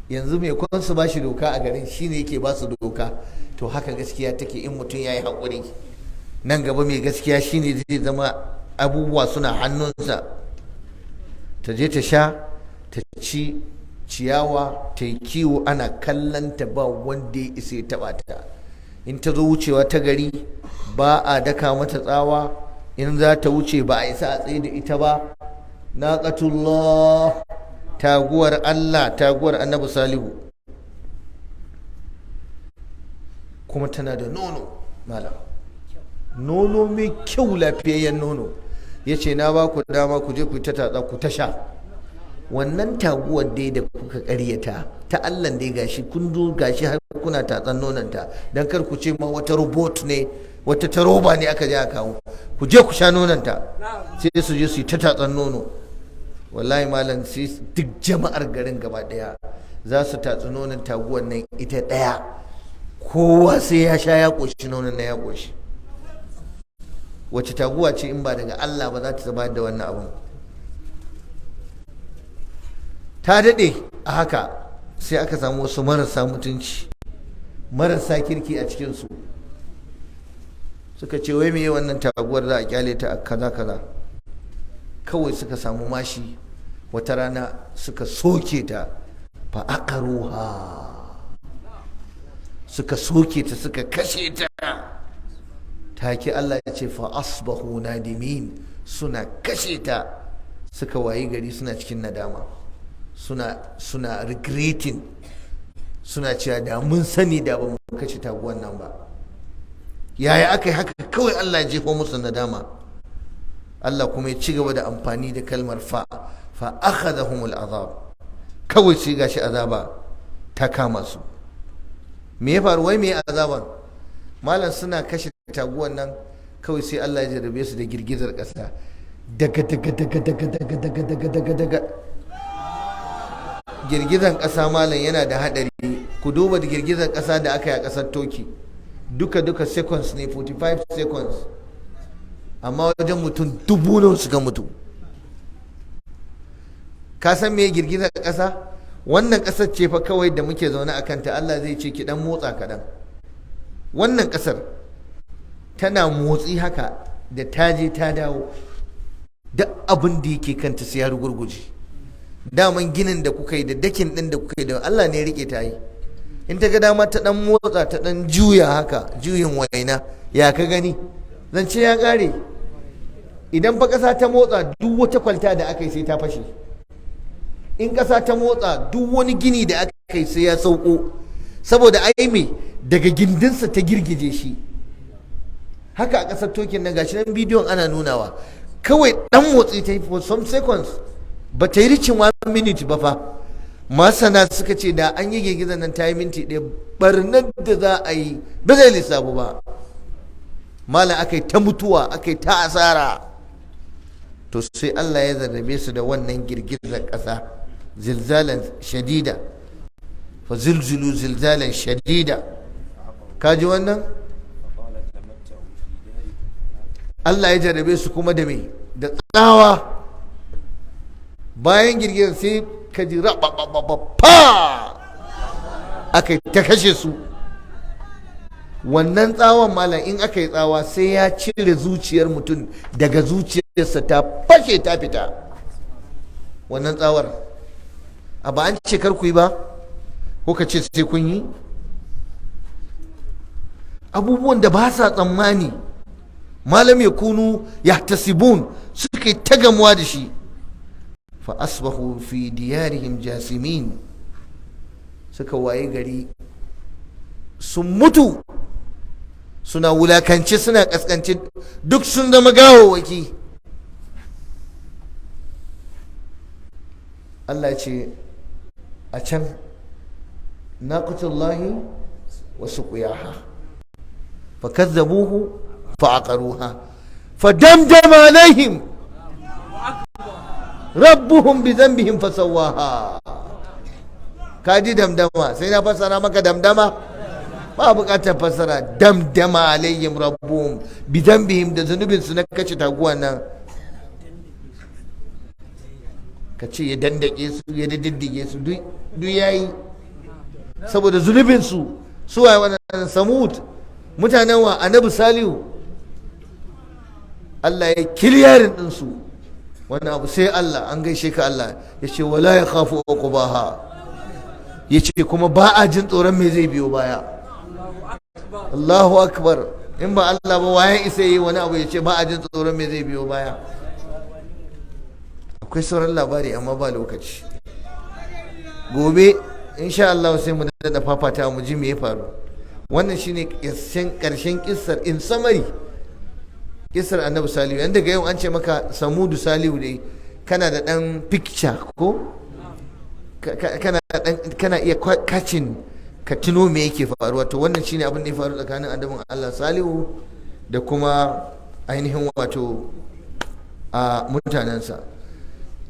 A: Yanzu mai kwan su ba shi doka a garin shine yake ba su doka. To haka gaskiya take, in mutum ya yi haƙuri, nan gaba mai gaskiya shine zai zama abubuwa suna hannunsa. Ta je ta sha, ta ci ciyawa, ta yi kiwo, ana kallanta, ba wanda ya isa ya taba ta. In ta zo wucewa ta gari, ba a daka mata tsawa. In za ta wuce, ba a isa a tsaye da ita ba. Naqatullah, taguwar Allah, taguwar Annabi Salihu, kuma tana da nono malam, nono mai kyau, lafiyayyen nono. Ya ce, "Na ba ku dama, ku je ku ta tatsa, ku ta sha wannan taguwar dai da kuka karyata ta Allah dai. Gashi kun zo, gashi har kuna tatsan nononta. Dan kar ku ce ma wata robot ne, wata ta roba ne aka je aka kawo. Ku je ku sha nononta." Sai su je su yi ta tatsan nono. Wallahi malam, sai duk jama'ar garin gaba daya za su tatsi nonon taguwar nan ita daya. Kowa sai ya sha ya koshi, nonon na ya koshi. Wace taguwa ce in ba daga Allah ba za ta bayar da wannan abun? Ta daɗe a haka, sai aka samu wasu marasa mutunci, marasa kirki a cikinsu, suka ce, "Wai meye wannan taguwar za a kyale ta a kaza kaza?" Kawai suka samu mashi, wata rana suka soke ta. Fa aqaruha, suka soke ta, suka kashe ta. Take Allah ya ce, fa asbahu nadimin. Suna kashe ta, suka wayi gari suna cikin nadama, suna regretting, suna cewa, "Da mun sani, da ba mu kashe taguwan nan ba." Yaya aka yi haka? Kawai Allah ya jefo musu nadama. Allah kuma ya ci gaba da amfani da kalmar fa. Fa akhadhahumul azab. Kawai sai gashi azaba ta kama su. Me ya faru? Wai me azaban malam? Suna kashe taguwan nan, kawai sai Allah ya jarrabe su da girgizar ƙasa. Daga daga daga daga daga daga daga daga daga girgizar ƙasa malam yana da haɗari. Ku duba da girgizar ƙasa da aka yi a ƙasar Turkey, duka duka seconds ne, 45 seconds, amma wajen mutum 1000 nawa suka mutu. Ka san me girgizar ƙasa? Wannan ƙasar ce fa kawai da muke zaune a kanta. Allah zai ce ki dan motsa kaɗan. Wannan ƙasar tana motsi haka, da ta je ta dawo, duk abin da yake kanta sai ya rugurguje. Daman ginin da kuka yi da dakin ɗin da kuka yi da Allah ne rike ta yi. In ta ga dama ta dan motsa, ta dan juya haka, juyin waina, ya ka gani? Zance ya ƙare. Idan fa ƙasa ta motsa, duk wata kwalta da aka yi sai ta fashe. In ƙasa ta motsa, duk wani gini da aka yi sai ya sauko, saboda ai me daga gindinsa ta girgije shi. Haka a ƙasar Turkeyn nan, gashi nan bidiyon ana nunawa. Kawai dan motsi ta yi for some seconds, ba ta yi reaching one minute ba fa. Masana suka ce da an yi girgizar nan ta yi minti 1, barnar da za a yi ba zai lissafu ba. Malam, aka yi ta mutuwa, aka yi ta asara. To sai Allah ya zarrabe su da wannan girgizar ƙasa, zilzalan shadida. Fa zilzilu zilzalan shadida. Kaji wannan? Allah ya jarrabe su kuma da me? Da tsawa. Bayan girgizar sai ka ji fa aka yi ta kashe su. Wannan tsawon malam, in aka yi tsawa, sai ya cire zuciyar mutum daga zuciyarsa, ta fashe ta fita, wannan tsawar. A ba an ce kar ku yi ba, ko ka ce sai kun yi abubuwan da ba sa tsammani. Malam ya kunu ya tasibun, suka yi ta gamuwa da shi. Fa asbahu fi diyarihim jasimin. Suka waye gari sun mutu, suna wulakance, suna kaskance, duk sun zama gawawwaki. Allah ce a can, naqatullahi wa suqiyaha, fakazzabuhu fa'aqaruha, fadamdama alaihim rabbuhum bi dhanbihim fasawaha. Kaji damdama? Sai na fassara maka damdama? Ba bukatar fassara. Damdama alaihim rabbuhum bi dhanbihim, da zunubin su na kace taguwan nan, ka ce ya dandake su, ya diddige su, duk yayi. Saboda zunubinsu. Su waye wannan? Samud. Mutanen wa? Annabi Salihu. Allah ya clearing ɗinsu. Wannan abu sai Allah. An gaishe ka Allah. Ya ce wala yakhafu uqbaha. Ya ce kuma ba a jin tsoron me zai biyo baya. Allahu akbar. In ba Allah ba, waye isa yi wani abu ya ce ba a jin tsoron me zai biyo baya? Akwai sauran labari amma ba lokaci. Gobe insha Allah sai mu da fafata mu ji me ya faru. Wannan shine karshen kissar, in summary, kissar Annabi Salihu. Yanda ga yau an ce maka Samudu, Salihu dai, kana da dan picture ko kana dan kana iya catching, ka tuno me yake faruwa. To, wannan shine abin da ya faru tsakanin annabin Allah Salihu da kuma ainihin wato a mutanensa.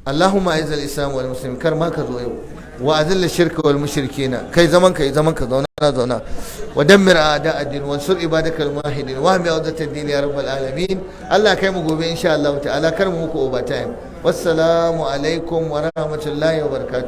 A: اللهم اعز الاسلام والمسلمين. Kar ma ka zo yau. واذل الشرك والمشركين. Kai, zaman kai, zaman ka, zauna, zauna. ودمر اعداء الدين وانصر عبادك الموحدين واحم عودة الدين يا رب العالمين. Allah kai mu gobe insha Allah ta'ala. Kar mu muku overtime. Wassalamu alaikum wa rahmatullahi wa barakatuh.